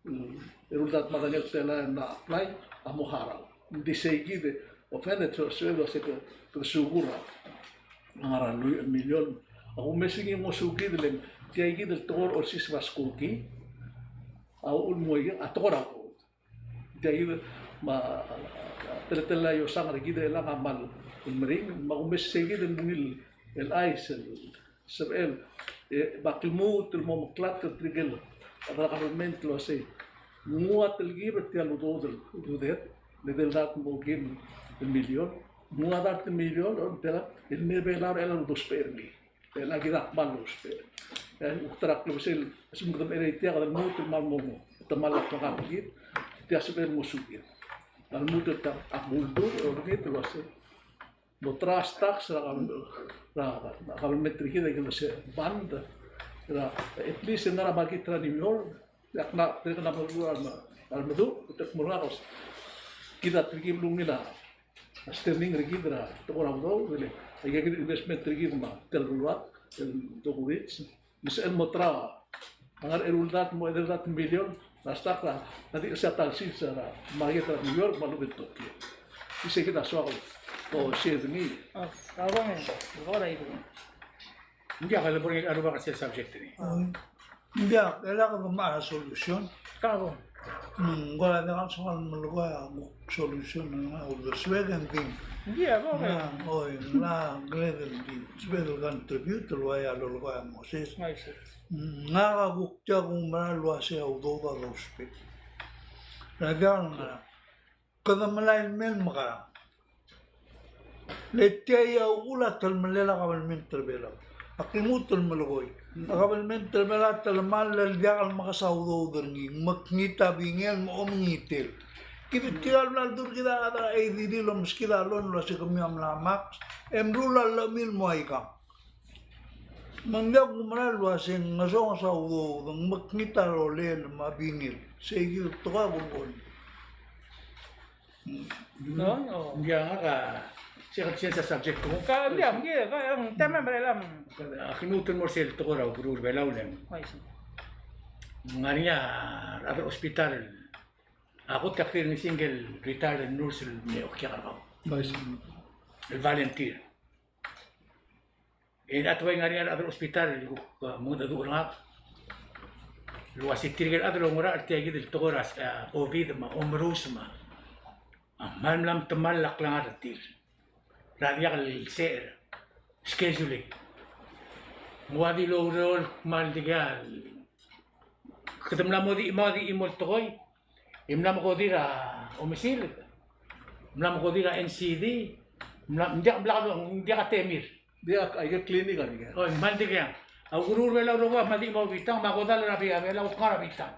mm, eru el dart me a derengel el telael el mla apply a mo harau. Ng di sei kid, e, often e te sebeched el uasei te, te sukur a ngar er a lluich el miliol. A kumes er ngii el ngosukid, le tia kid el tekoi er a olsiseb a skoki a uchul me ng ua ikang a tekoi er a udoud. Tia kid me a, a, teletelel a iosang er kid el chelechang a kmal meringel, me a kumes sei kid el ungil el chais el sebechel, e, bak lmuut el mo omeklatk er tirke el chad er a government el uasei ng ua telkib er tia el udoud el ududed, edei el dart mo okeim el miliol, ng ua dart el miliol, o, tela, el mei er a Belau er chelecha el udousbech er ngii. E le kid a kmal ousbech. E, kuk ta er a klebesei el, a lsekum kede mecherei tia, kede lmuut el kmal mo, te kmal klekar er kid, tia sebechel el ngosukid. A lmuut el ta, ak uldurech er kid el uasei mo trust tax er a gov-, er a, er a government er kid el uasei bond, Kede, at least e ng ngar er a market er a New York, e ak mla, dirrek el mla meruul a re-, a remeduch, e te kmo ngak a, kid a telkib el ungil a standing er kid er a tekoi er a udoud, e le, aika kid el investment er kid me a tia el beluad, el dokurits, me sel mo ta er a ngar er a eru el dart, mo edei el dart el million, a stock er a, a di er se a ta el sils er a market er a New York me a lechub e ng Tokyo. Isei kid a soak el, o, share er ngii. A, a bong e, a bong e. Ng diak el bo er ngii a rubak er sel subject er ngii. Ng diak, e le kede mla er a solution. Ka bo. Me ng kora diak el soak el melekoi a kuk solution, ng uldesuek e ng di. Ng diak, bo, okay. Ng, oi, ng mla, ng mla, ng di. Suebek el contribute el ua ia lolekoi a Moses. I see. Ngak a kuk tia kumerang el uasei a udoud a dousbech. Ng diak el ngar er a Kede melai el mei el mekerang. Le tia a uchul a telemellel a kabelment er a Belau. Ak lmuut el melekoi. A kabelment er a Belau a telemall el diak el mekes a udoud er ngii. Mekngit a bingel me a omengitel. Kid tirka el bla ledu er kid a chad er a ADB el omeskid a loan el uasei kemiu a mla maks. E meruul a llechemiu el mo aikang. Me ng diak kumerang el uasei ng ngesonges a udoud, ng mekngit a rolel me a bingel. Sei kid el tekoi a kulekoi. No, no. Ng diak, ngak a, se ka change a subject ko. Ka, ng diak, ng diak, ka, ng temem er chelechang. Ak lmuut el mo er sel tekoi er a ukeruul er a Belau el. I see. Ng ngar er ngii a rechad er a hospital. A kot e ak di ngesingk el retired nurse el mle okiak er kau. I see. El volunteer. E a teblo el ngar er ngii a rechad er a hospital el kuk, e, mengedecheduch er ngak el uasei tirke el chad el oungerachel er tia kid el tekoi er a, e, COVID me a omerous me a, a kmal mla metemall a klengar er tir er a diak el secher, scheduling. Ng ua di loureor el kmal dikea el, kede mla mo di, mo di chimo el tekoi, e mla mekodir a omesilek, mla mekodir a NCD, mla, ng diak, mla, ng diak a temir. Diak, aike el clinic a dikea. Oi, ng kmal dikea. A ukeruul er a Belau el rokui a kmal di mo bitang, me a kodall er a Belau a kmal di bitang.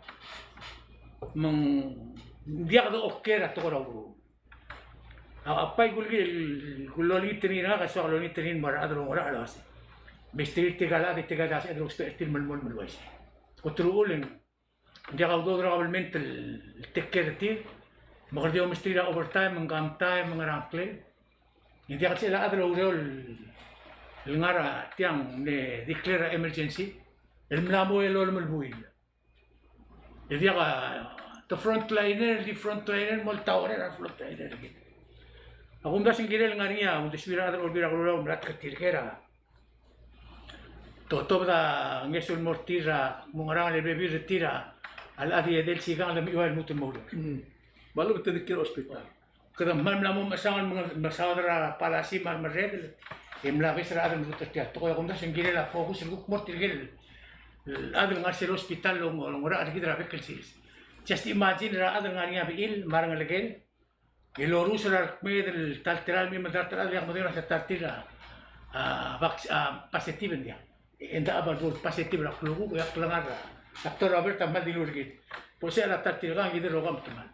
Me ng diak de oker a tekoi er a ukeruul. A, a bai kulekoi el, kulekoi el olengit er ngii er ngak, a soak el olengit er ngii el mo er a rechad el oungerachel el uasei, mesterir tirka el chad, tirka el chad el ousbech er tir el melemolem el uaisei. Kot el uchul e ng diak a udoud er a kabelment el take care er tir, me kede di omesterir a overtime, me ng downtime, me ng ngerang a ngklel. E diak el sebechel a chad el oureor el ngar er tiang, ng declare a emergency el mla mo elolem el buil. E diak a, te frontliner, di frontliner, mo el tower er a frontliner. A kumdasu ng kirel ngar er ngii a uldesuir a rechad er a Olbiil er a Kelulau el mla er tirke er a Te otobed a ngeso el mo er tir a, mo ngerang el bebil er tir a, a locha di edei el sikang el mechiuaiu el lmuut el mo oureor. Mm. Me a lechub e te di kiei er a hospital. Kede kmal mla mo mechesang el meng-, mesaod er a palasi me a remerredel, e mla obes er a chad el mengedmokl er tia el tekoi. A kumdasu ng kirel a focus el kuk mo er tirke el chad el ngar er sel hospital el ong-, oungerachel er kid er a bek el sils. Just imagine er a chad el ngar er ngii a bechil me a rengelekel, e lorruul er a rekmeed el ta el telael el mei me a dart el chad el diak modengei er a se ta er tir a, a, vac-, a, positive, ng diak. E ng diak a bo el positive er a klukuk, e a klengar er a, a doctor Robert a kmal dilu er kid. Bo lsebechel a ta er tirka, kid el rokui a metemall.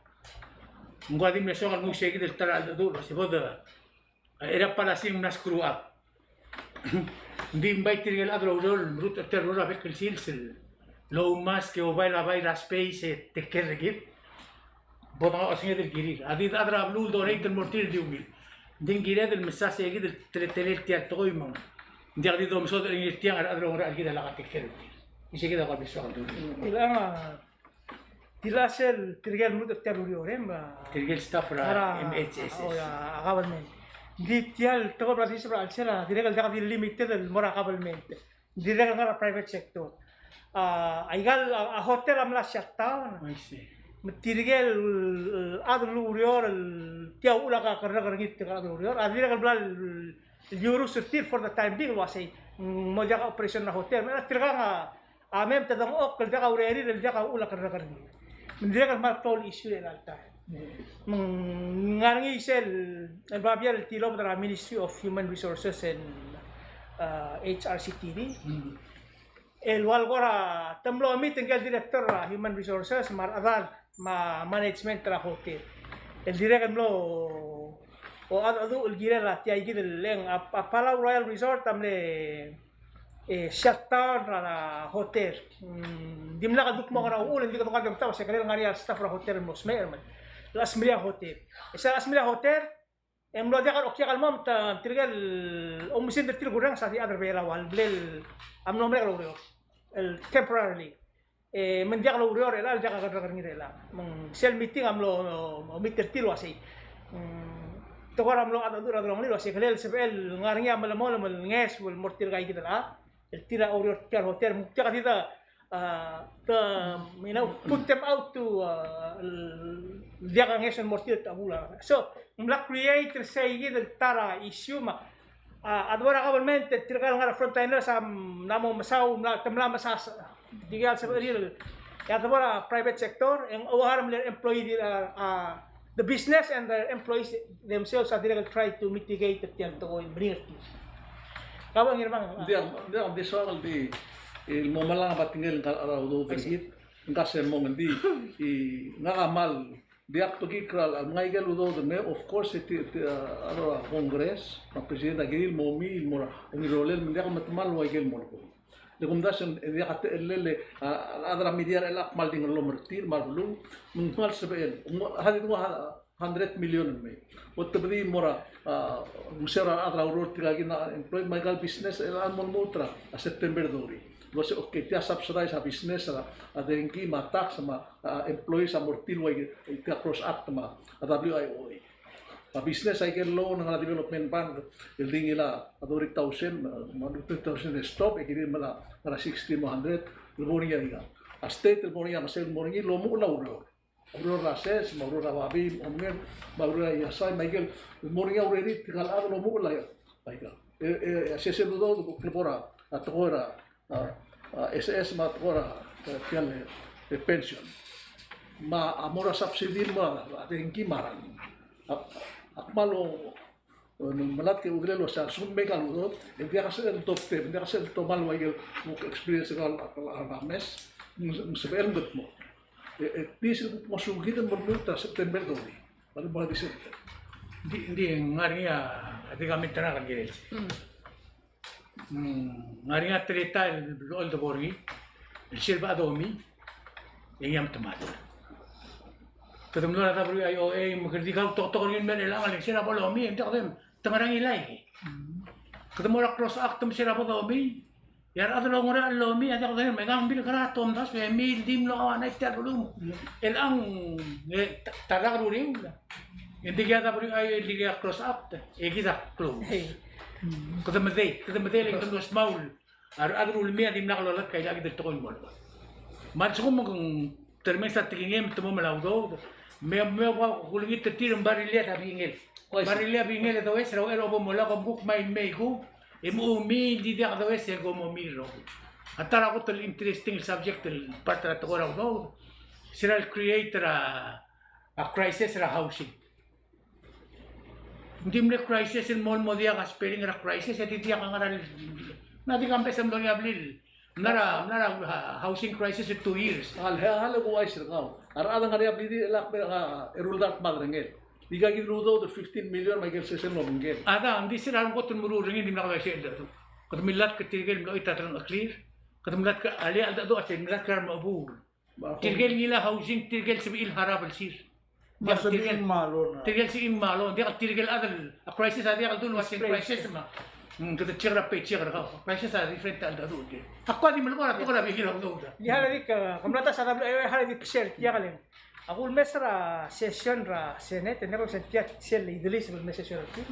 Ng ua di mle soak el nguu sei kid el ta er a cheldecheduch el uasei bo de, e, er a palasi ng mla screw up. Ng di mbai tirke el chad el oureor el merutech er tia el ureor a bek el sils el oumask e obail a bai er a space e take care er kid. Bo dengau a osenged el kirir. A di chad er a beluu el donate el mo er tir el di ungil. Ng di ng kired el mesa sei kid el teletelel tia el tekoi me ng diak di domesodech er ngii er tiang, a rechad el oungerachel er kid a lak a take care er tir. Isei kid a kmal betok el dulii. Chelechang a Tirka sel, tirke el mluut er tia el ureor, e, me a tirke el staff er a, er a M H S S. O, a government. Ng di tia el tekoi er a business er a chelsel a dirrek el diak di limited el mo er a government. Dirrek el ngar er a private sector. A, aika el, a, a hotel a mla shut down. I see. Me tirke el, el chad el ureor, el tia uchul a kerrekerngit tirka el chad el ureor, a dirrek el bla el, el iurus er tir for the time being el uasei, mm, mo diak a operation er a hotel. Me a tirka a a mei me te dengchokl el diak a urerir el diak a uchul a kerrekerngit. Me ng dirrek el kmal klou el issue er chelecha el taem. Me ng ngar er ngii sel, el babier el tilobed er a Ministry of Human Resources and, uh, H R C T D. Mm. El ua el kora te mlo meet ngike el director er a Human Resources me a rechedal me a management er a hotel. El dirrek el mlo ochachedecheduch el kirel a tia kid el leng, a, a Palau Royal Resort a mle e, shutdown er a hotel. Mm, dimlak el duk mo er a uchul, e ng di kede ngar er a bita, se kede ngar er ngii a staff er a hotel el mlo smecher, me ng chesmerii a hotel. E se el chesmerii a hotel, e mlo diak a okiak el mo, me tirke el oumesingd er tir el kurrenges a di chad er a Belau el blal, a mlo merek el oureor el temporarily. E me ng diak loureor er chelechang, diak a kerrekerngir er chelechang. Me ng sel meeting a mlo, mlo meet er tir el uasei, mm, tekoi er a mlo cheldecheduch er a delongelir el uasei, kele el sebechel el ngar er ngii a melemolem el ngeso el mo er tirka ikid el chad el tir a oureor er tia el hotel, me ng diak di ta, a, ta, you know, put them out to, a, el diak a ngeso el mo er tir el ta bula. So ng mla create er sei kid el ta er a issue me a, a debo er a government, tirka el ngar er a frontliners a mla mo mesang, mla, te mla mesang, tirka el sebechir el, e a debo er a private sector, e ng harem el employee, a, a, the business and the employees themselves a dirrek el try to mitigate er tia el tekoi el meringel er tir. Kau a Ngirmang. Ng diak, ng diak, ng di soak el di, el mo melalem a tekingel ngka el chad er a udoud er kid, ngka se el mong, ng di, e, ngak a kmal diak tokik er a, a, mengai ikel udoud el mei, of course, e ti, ti, a, a, a Congress, me a President a kirir el mo mei, el mo er a, ongil rolel, me ng diak el metemall el ua ikel mo er a. Le kumdasu e ng diak a techellel, a, a rechad er a media er chelechang a kmal di ngerellomel er tir, me a beluu, me ng kmal sebechel. Ng, a di dua, a, hundred million el mei. Otebedii el mo er a, a, olengeseu er a rechad er a ureor, tirka el kid el unemployed, me aika el business, el mo lmuut er a, a, September thirty. Lo se, okay, tia subsidize a business er a, a, dengki me a tax me a, a, employees a mo er tir el ua, e, tia Cross Act me a, a, W I O A. A business a ikel loan er a Development Bank el di ngilai a thirty thousand, e, me a thirty thousand el stop, e kirir el mla er a sixty me a hundred, el bo er ngii a, a state el bo er ngii a ngeseu el mo er ngii el omuchel a ureor. Ureor er a sers, me a ureor er a babii, me a onger, me a ureor er a iasai, me a ikel, el mo er ngii a urerir tirka el chad el omuchel a, aika. E, e, a sesei el udoud, kuk lebo er a, a tekoi er a, a, a, S S me a tekoi er a, e, tia el, e, pension. Me a mo er a subsidy el mo er a, a dengki me a rang. A, a kmal o, e, me, melatk e udelel el uasei a lsekum me aika el udoud, e ng diak a sebechel el top ten, ng diak a sebechel el tomall el ua ikel, kuk experience er kau el, el, el, el mes, ng, ng sebechel el kutmokl. E, e, di sel kuk mo sukid el mo lmuut er a September thirty. Me a lebo er a December. Di, di ngar er ngii a, a di comment er ngak el kirel. Mm. Mm, ngar er ngii a teletael el, el debo er ngii, el sel bo domi, e ngii a metemall. Kede mlo er a W I O A, me kede di kau toktok er ngii el mei er chelechang, e le ng sel bo lomi, e ng diak de, te ngar er ngii el aike. Mm. Kede mo er a Cross Act, me sel bo domi, e a rechad el oungerachel el lomi a diak dodengei, me ng bil kora tomdasu e mei el di mlo ua ngii tia el beluu. Chelechang, e, ta, ta dak el uriul. E ng dikea W I, e ng dikea Cross Act, e kid a klou. Kede medei, kede medei le kede mlo smaul a rechad el ulemii a dimlak lolatk a ilechakid el tekoi el mo er ngii. Me a lsekum ng termenges a tekingem, te mo melai a udoud, me, me ua kulengit er tir, me a Barilei a bingel. Barilei a bingel e does er a uchei er a bo molai, kom kuk mei el mei kuk, e mo mei, di diak does e kom mo mei el rokui. A ta er a kot el interesting el subject el part er a tekoi er a udoud, se er a le create er a, a crisis er a housing. Ng di mle crisis el mo, mo diak a spelling er a crisis, e di diak a ngar er a, ng di kambes el mlo er ngii a blil. Ng mla er a, ng mla er a, a, housing crisis er two years. A le, a le kuchais er kau. A rechad a ngar er ngii a blil e lak me, a, eru el dart me a derengel. Ika kid el udoud el fifteen million me aike el sesei el obengkel. A da, ng di sel a rengkot el meruul er ngii, ng dimlak a uaisei el cheldecheduch. Kede milatk er tirke el mlo chait a delengcheklir. Kede milatk er a, alii a cheldecheduch a se milatk er a remechebuul. Tirke el ngilai a housing, tirke el sebechir el harau el sir. Me a sebechir el mlo er a. Tirke el sebechir el mlo, diak tirke el chad el, a crisis a diak el dulu a se crisis me a. Mm, kede check er a paycheck er kau. Crisis a different a cheldecheduch. Ak kuk di melekoi er a tekoi er a bebil er a udoud. Di hale di ke, ke mla ta sa da, e, hale di ke share, tia ka le. Ak ulemes er a session er a Senate, e ng ko se tia sel Idelis el me session er tir.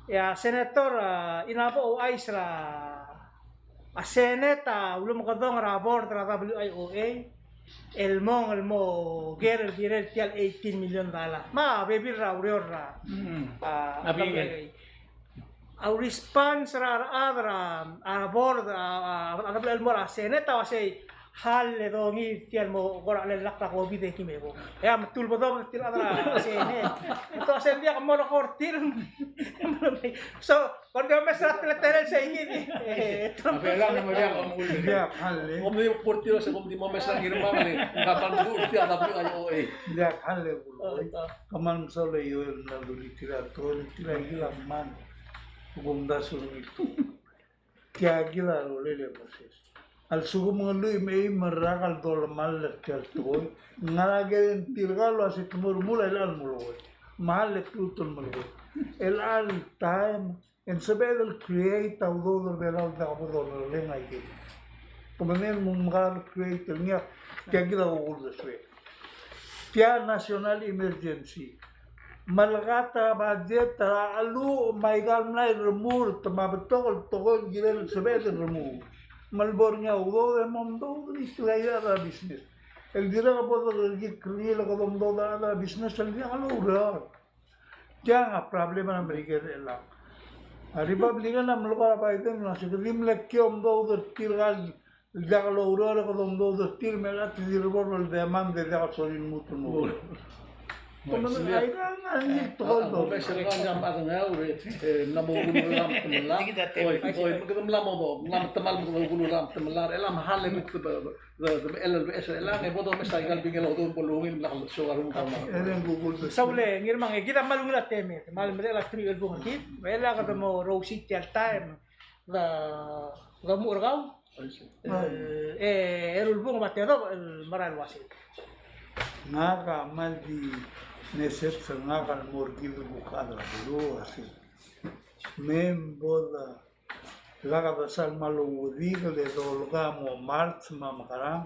E a Senator, a, Inabo a ouchais er a A Senate a ulemekedong er a board er a W I O A el mong el mo ker el kirel tia el eighteen million dollar. Me a bebil er a ureor er a, mm, a, a bingel. A response er a rechad er a, a board, a, a, a, el mo er a Senate a uasei, hal le dongii tia el mo kora lak er a COVID e ki me bo. E a metul bedobed tia el chad er a Senate. Te uasei ng diak mo lekoi er tir. So, Kora di omes er a teletelel sei kid. E, a belam e ng diak, kom di, diak, hale. Kom di por tir se kom di mo omes er a Ngirmang le, ng kmal meduch tia el W I O A. Diak, hale, bul. Kmal mesaul e Yoel el mla dulii tia el tekoi, tia el kilang man. Kom dasu el ngii. Tia kid a rolel e Moses. A lsekum ng lluich me a eim el rak el dolemall er tia el tekoi, ng ngar er ngii a tirka el uase te mo remuul a chelecha el mo lekoi. Me a lluut el mo lekoi. Chelecha el taem e ng sebeched el create a udoud er a Belau el diak bo dorellii a ikei. Kemam a mo mekar el create er ngii a tia kid a kuk uldesuek. Tia national emergency. Melekat a budget er a cheluch me aika el mlai el remurt me a betok el tekoi el kirel el sebeched el remurt. Me le bo er ngii a udoud e mo omdoud er tir a rechad er a business. El dirrek bo dekerekikl er ngii el kede omdoud a rechad er a business el diak loureor. Tiang a problem er a Merikel er chelechang. A Republican a melekoi er a Biden el uase kede di mle kiei omdoud er tirka el diak loureor e kede omdoud er tir me a te di bo el demand e diak el sorir el lmuut el mo. Oi, sel, aika ngar er ngii el tekoi el domes. Oi, oi, me kede mla mo, mla mo temall, me kede mla mo temall, e mla mo hale, me kede, kede, kede, el, el, el, el, e bo domes aika el bingel a udoud el bo lungil, mla kede soak a renguk. Saul e Ngirmang, e kid a kmal ungil a temel, kmal merek a teruich el bung er kid, me a kede mo rousii tia el taem, kede, kede mo er kau. E, e, eru el bung me a tedobech el merael el uasei. Ngak a kmal di neseb er ngak el mo er kid el kuk chad er a beluu el uasei. Me bo de lak de sal kmal ouedikel e dolekoi a mo March me a mekerang,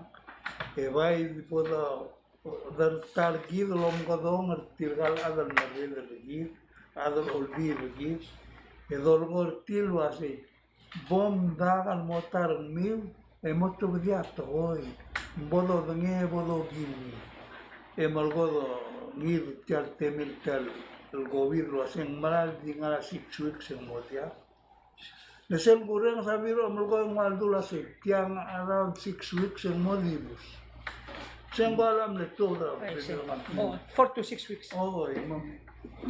e bai di bo de, de ta er kid el omekedong er tirka el chad el merreder er kid, chad el olbiil er kid, e dolekoi er tir el uasei, bo mdak el mo ta er kemiu, e mo tobedii a tekoi, bo dodengei, bo dokiu. E melekoi er ngii tia el temel tia el COVID el uasei ng mera el di ngar er a six weeks e ng mo diak. Le sel kurrenges a biro el melekoi e ng ua ldu el uasei tiang around six weeks e ng mo dibus. Se ng ua lam le tuobed er a, four to six weeks. Oi, me,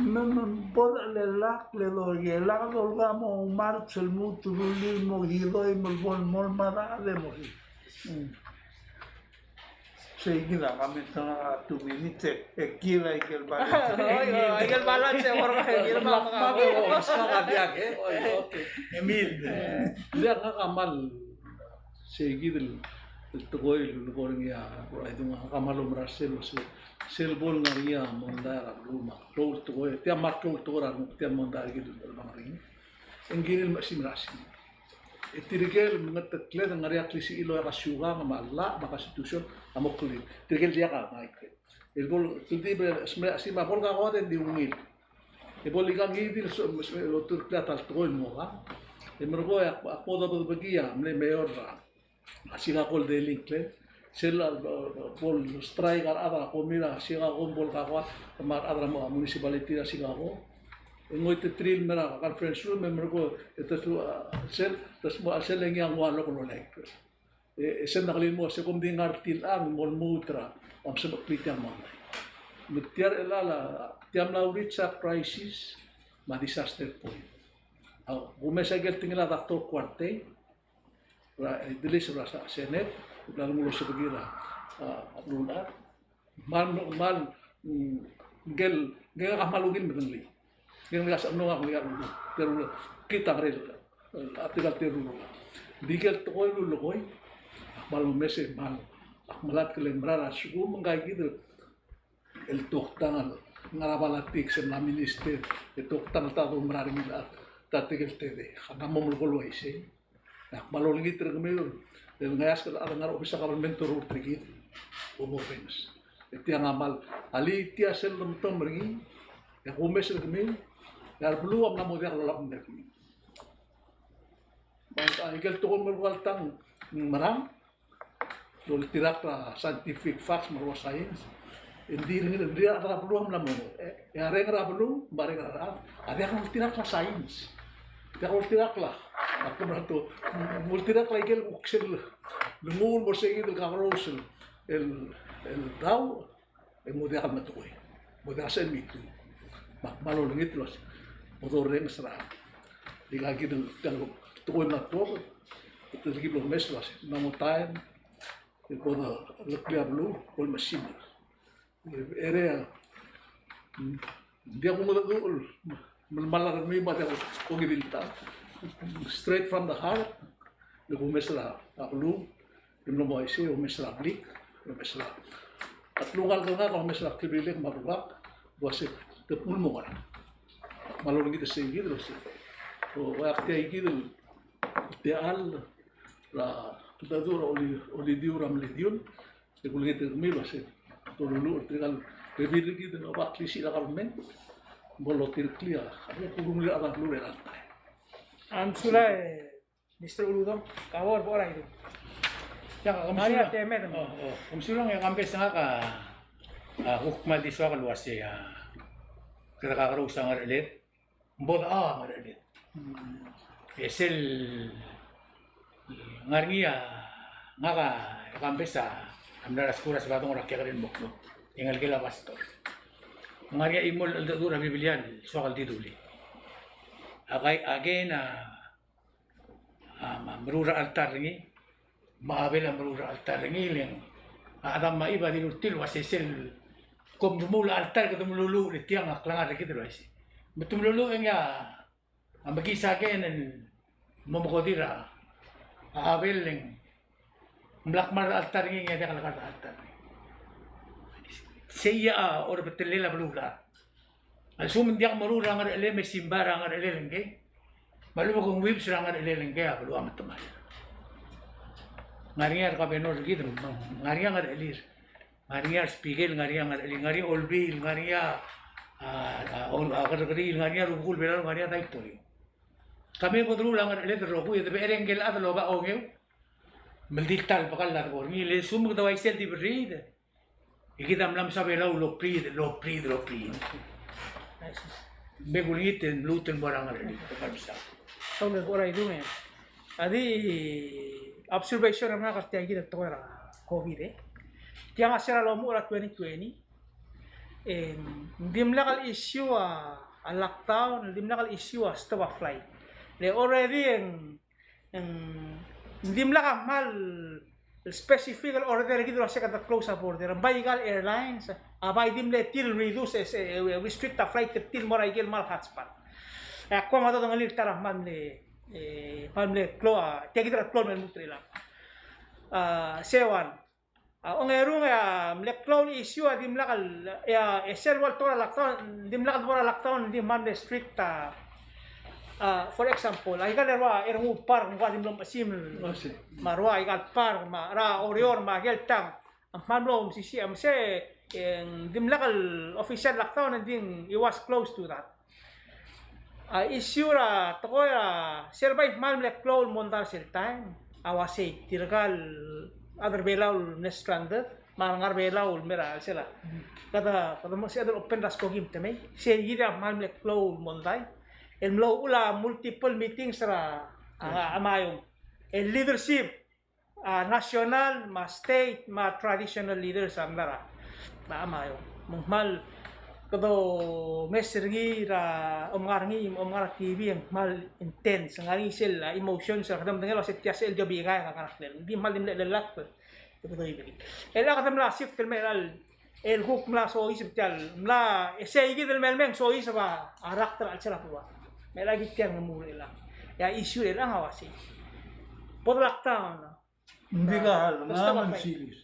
me, me bo de lak le do, e lak dolekoi a mo March el lmuut el rullii el mo kidoi me bo el mo mad a chad e mo. Sei kid a comment er ngak a two minutes e, e kiei er a ikel balance. Oi, oi, ikel balance e, oi, ikel balance. Oi, okay. Emil. Diak, ngak a kmal, sei kid el, el tekoi el lulekoi er ngii a, I think ngak a kmal oumera sel, sel, sel bo el ngar er ngii a mondai er a beluu me a klou el tekoi, tia me a klou el tekoi er a renguk tia el mondai er kid el ngar er ngii. E ng kirir el mechesimer a siik. E tirke el mengetekled el ngar er ngii a klisichil el oeak a siukang me a llach me a constitution a mo clear. Tirke el diak a ngai. El bo el kldibel el smecher a siik me a bo el kakoad e ng di ungil. E bo el ikang ngii di el so, smecher el oturk a ta el tekoi el mo kang. E merekong e ak, ak bo dobedebekii a mle mayor er a Chicago el delingklel. Sel, a, bo el strike a rechad er a komi er a Chicago me bo el kakoad me a rechad er a municipality er a Chicago. E ngoititerir el mei er a conference room e merekong e te, a, sel, te sel, sel e ngii a nguu a local electors. E, e sel a kmal mo, se kom di ngar er tiang mo lmuut er a, a msebeklii tiang mo. Me tia er chelechang, tia mla reach a crisis me a disaster point. A, kumes a ikel tekingel a Doctor Kuartei, er a, e, Dilis er a Senate, el mla lenguu el osebekir a, a, a beluulechad. Kmal, kmal, mm, ngikel, ngikel a kmal ungil el medengelii. Ngikel a sal mlo ngak el ngikel a teru, kid a ngerel, a tirka el teru. Di ikel tekoi el lulekoi, ak kmal omes e kmal, ak melatk el mera el lsekum ng kaikid el toktang el ngar er a politics e mla minister, e toktang el ta doumera er ngii el chad, ta tirke el tedei. Ak kmal mo melekoi el uaisei. Ak kmal olengit er kemiu el ngeasek el chad el ngar er a obis er a kabelment el orurt er kid, bo morrenges. E tiang a kmal, alii tia sel lemtom er ngii, e kumes er kemiu, e a rebeluu a mla mo diak lolab er kemiu. Me a ikel tekoi el melekoi el tang, ng merang, el oltirakl a scientific facts me a ua science. Ng di, ng di a rechad er a beluu a mla mo, e, e a reng er a beluu me a reng er a rechad a diak loltirakl a science. Diak loltirakl a, a kemerato, loltirakl a ikel kuk sel lenguu el mo sei kid el kakerous el, el, el dau, e mo diak el metekoi. Mo diak sel mitu. Me ak kmal olengit el uase bo dorrenges er a, di kaikid el, el tekoi el mla tuobed, e te telkib el omes el uase ng mo taem el bo doleklii a beluu, bo lemechesimer. E, e, ng diak kumedecheduch el melemall er kemiu me a diak kongidiltang. Straight from the heart, le kumes er a beluu, e mlo mo uaisei, omes er a blik, omes er a, a telungalek er ngak a omes er a klibrilek me a rubak, el uase te kmu el mo ngerang. Me a lolengit er sei kid el uase, o, ak tia kid el techall er a, el dmu er a oli, olidiu er a mlediu, e kulengit er kemiu el uase te luluuch er tirka el bebil er kid el oba klisiich er a government, bo lotireklii a, a kurungel a rechad er a beluu er a elechang. A mesulang, Mister Uludong, kabo er bo er a idung. Ia, kom mesulang. Ia, te medem. O, o, kom mesulang, e ak mbes ngak a, a, kuk kmal di soak el uase a, kede kakerous a ngerecheled, bo de a ngerecheled. Hmm. E sel ngar er ngii a, ngak a, e ak mbes a, a mla er a skuul er a Sebadong er a kekerei el mo klou. E ngelekel a pastor. Ngar er ngii a chimo el cheldecheduch er a Biblia el soak el di dulii. A kai, again, a, a, me a meruul er a altar er ngii, me a Abel a meruul er a altar er ngii, le ng a Adam me a Eve a dilu er tir el uase sel kom remuul a altar kede meluluuch er tiang, a klengar er kid el uaisei. Me te meluluuch e ngii a, a mekiis a keen el mo mekodir a, a Abel, le ng mla kmal er a altar er ngii, ngii a diak lekar er a altar er ngii. Sei a, a, orebetellel a beluulechad. A lsekum ng diak meruul er a ngerechelem e simbai er a ngerechelel ngkei, me a lechub e ke ng uibes er a ngerechelel ngkei, a beluu a metemall. Ngar er ngii a re governor er kid, me ng ngar er ngii a ngerechelir. Ngar er ngii a re speaker, ngar er ngii a ngerechelir, ngar er ngii a olbiil, ngar er ngii a, a, a, ol-, a kerrekeriil, ngar er ngii a rubekul Belau, ngar er ngii a daitorio. Ke mei bo deruul a ngerecheled el rokui, e de becherei ngike el chad el oba ongeu, me le di ta el bekall a debo er ngii, le lsekum kede uaisei el di berriid, e kid a mla mesa Belau el obriid, el obriid, el obriid. Me kulengit e lmuut el mo er a ngerechelid, kede mesa. Soal el bo er a idung e. A di observation er ngak er tia kid el tekoi er a COVID, e. Tiang a se er a lomuchel er a twenty twenty, e ng dimlak el issue a, a lockdown, ng dimlak el issue a stop a flight. Le already e ng Ng dimlak a kmal specific el order er kid el uase kede close a border. Ng bai ikal airlines a bai di mle tir el reduce, e, e, restrict a flight er tir el mo er a ikel kmal hotspot. E a kuk me a dodengelii el ta er a kmal mle, e, kmal mle klou a, tia kid er a klou el mle lmuut er chelechang. A, se uan. A ongerung e a mle klou el issue a dimlak el, e a, e sel ua el tekoi er a lockdown, dimlak el tekoi er a lockdown, di kmal mle strict a, a, for example, a ikal rua, e renguk el park, ng ua di mlo mechesim, me a rua, ikal park, me a, er a Oreor, me a ikel tang, a kmal mlo mesisiich, me se, e, dimlak el official lockdown, e di, it was close to that. A issue er a tekoi er a sel bai kmal mle klou el mondai er sel taem a uasei tirka el chad er Belau el mle stranded me a re ngar er Belau el mei er a sel a. Kede, kede mo sebeched el open er a skoki me te mei. Sei kid a kmal mle klou el mondai. El mlo uchul a multiple meetings er a, a, a Maiom. El leadership a national, me a state, me a traditional leaders a mla er a, me a, me a, me ng kmal, kede omes er ngii er a, omngar er ngii, omngar er a TV, e ng kmal intense, ngar er ngii sel, a, emotions, kede medengei el uase tia sel di obikai a ngar er a klel. Ng di kmal di mle lelakl, kede oiberii. El a kede mla shift el mei el el kuk mla soiseb tia el, mla, e sei kid el mei el mei e ng soiseb a rakt er a chelsel a beluad. Me a kid tia el ngemuul er chelechang. E a issue er chelechang a uasei. Bo de lockdown. Ng di ka hal, ngar er a serious.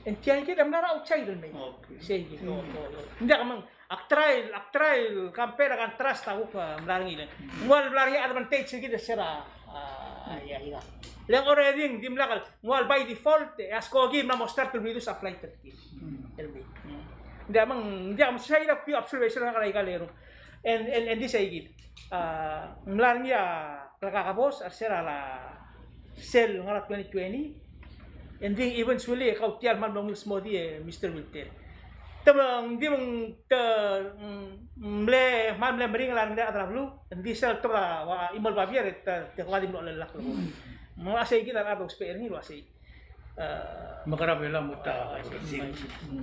E ng tia kid a mla er a outside el mei. Okay. Sei kid, o, o, o. Ng diak me ng, ak try, ak try el compare, ak contrast a kuk, a, mla er ngii el. Ng ua el mla er ngii a advantage er kid er se er a, a, ia, ia. Le ng already ng dimlak el Ng ua el by default, e a skoki a mla mo start el reduce a flight er tir. Mm. El mei. Mm. Ng diak me ng, ng diak me sei a kuk observation er ngak er a ikal eru. And, and, and di sei kid. A, ng mla er ngii a klekakebos er se er a sel ngar er a twenty twenty. And then eventually, e kau tia el kmal mlo ngilsmodii e Mister Wilter. Te me ng di me ng te, mm, mle, kmal mle meringel a rengrir a rechad er a beluu, ng di sel te ua, ua chimo el babier, e te, te kuk di mlo chelellakl. Me a sei kid a rechad a ousbech er ngii el uasei. E, mekerang e mla mo ta, mm.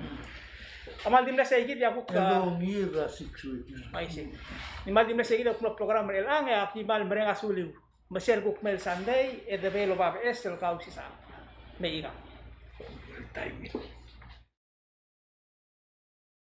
A kmal di mle sei kid e a kuk, a, el ongir er a six weeks. Aisei. Ng kmal di mle sei kid e a kuk mlo program er chelechang, e a ki kmal mereng a suliu. Me sel kuk mei el Sunday, e de bo el oba beches el Kausisechakl. Me ikang.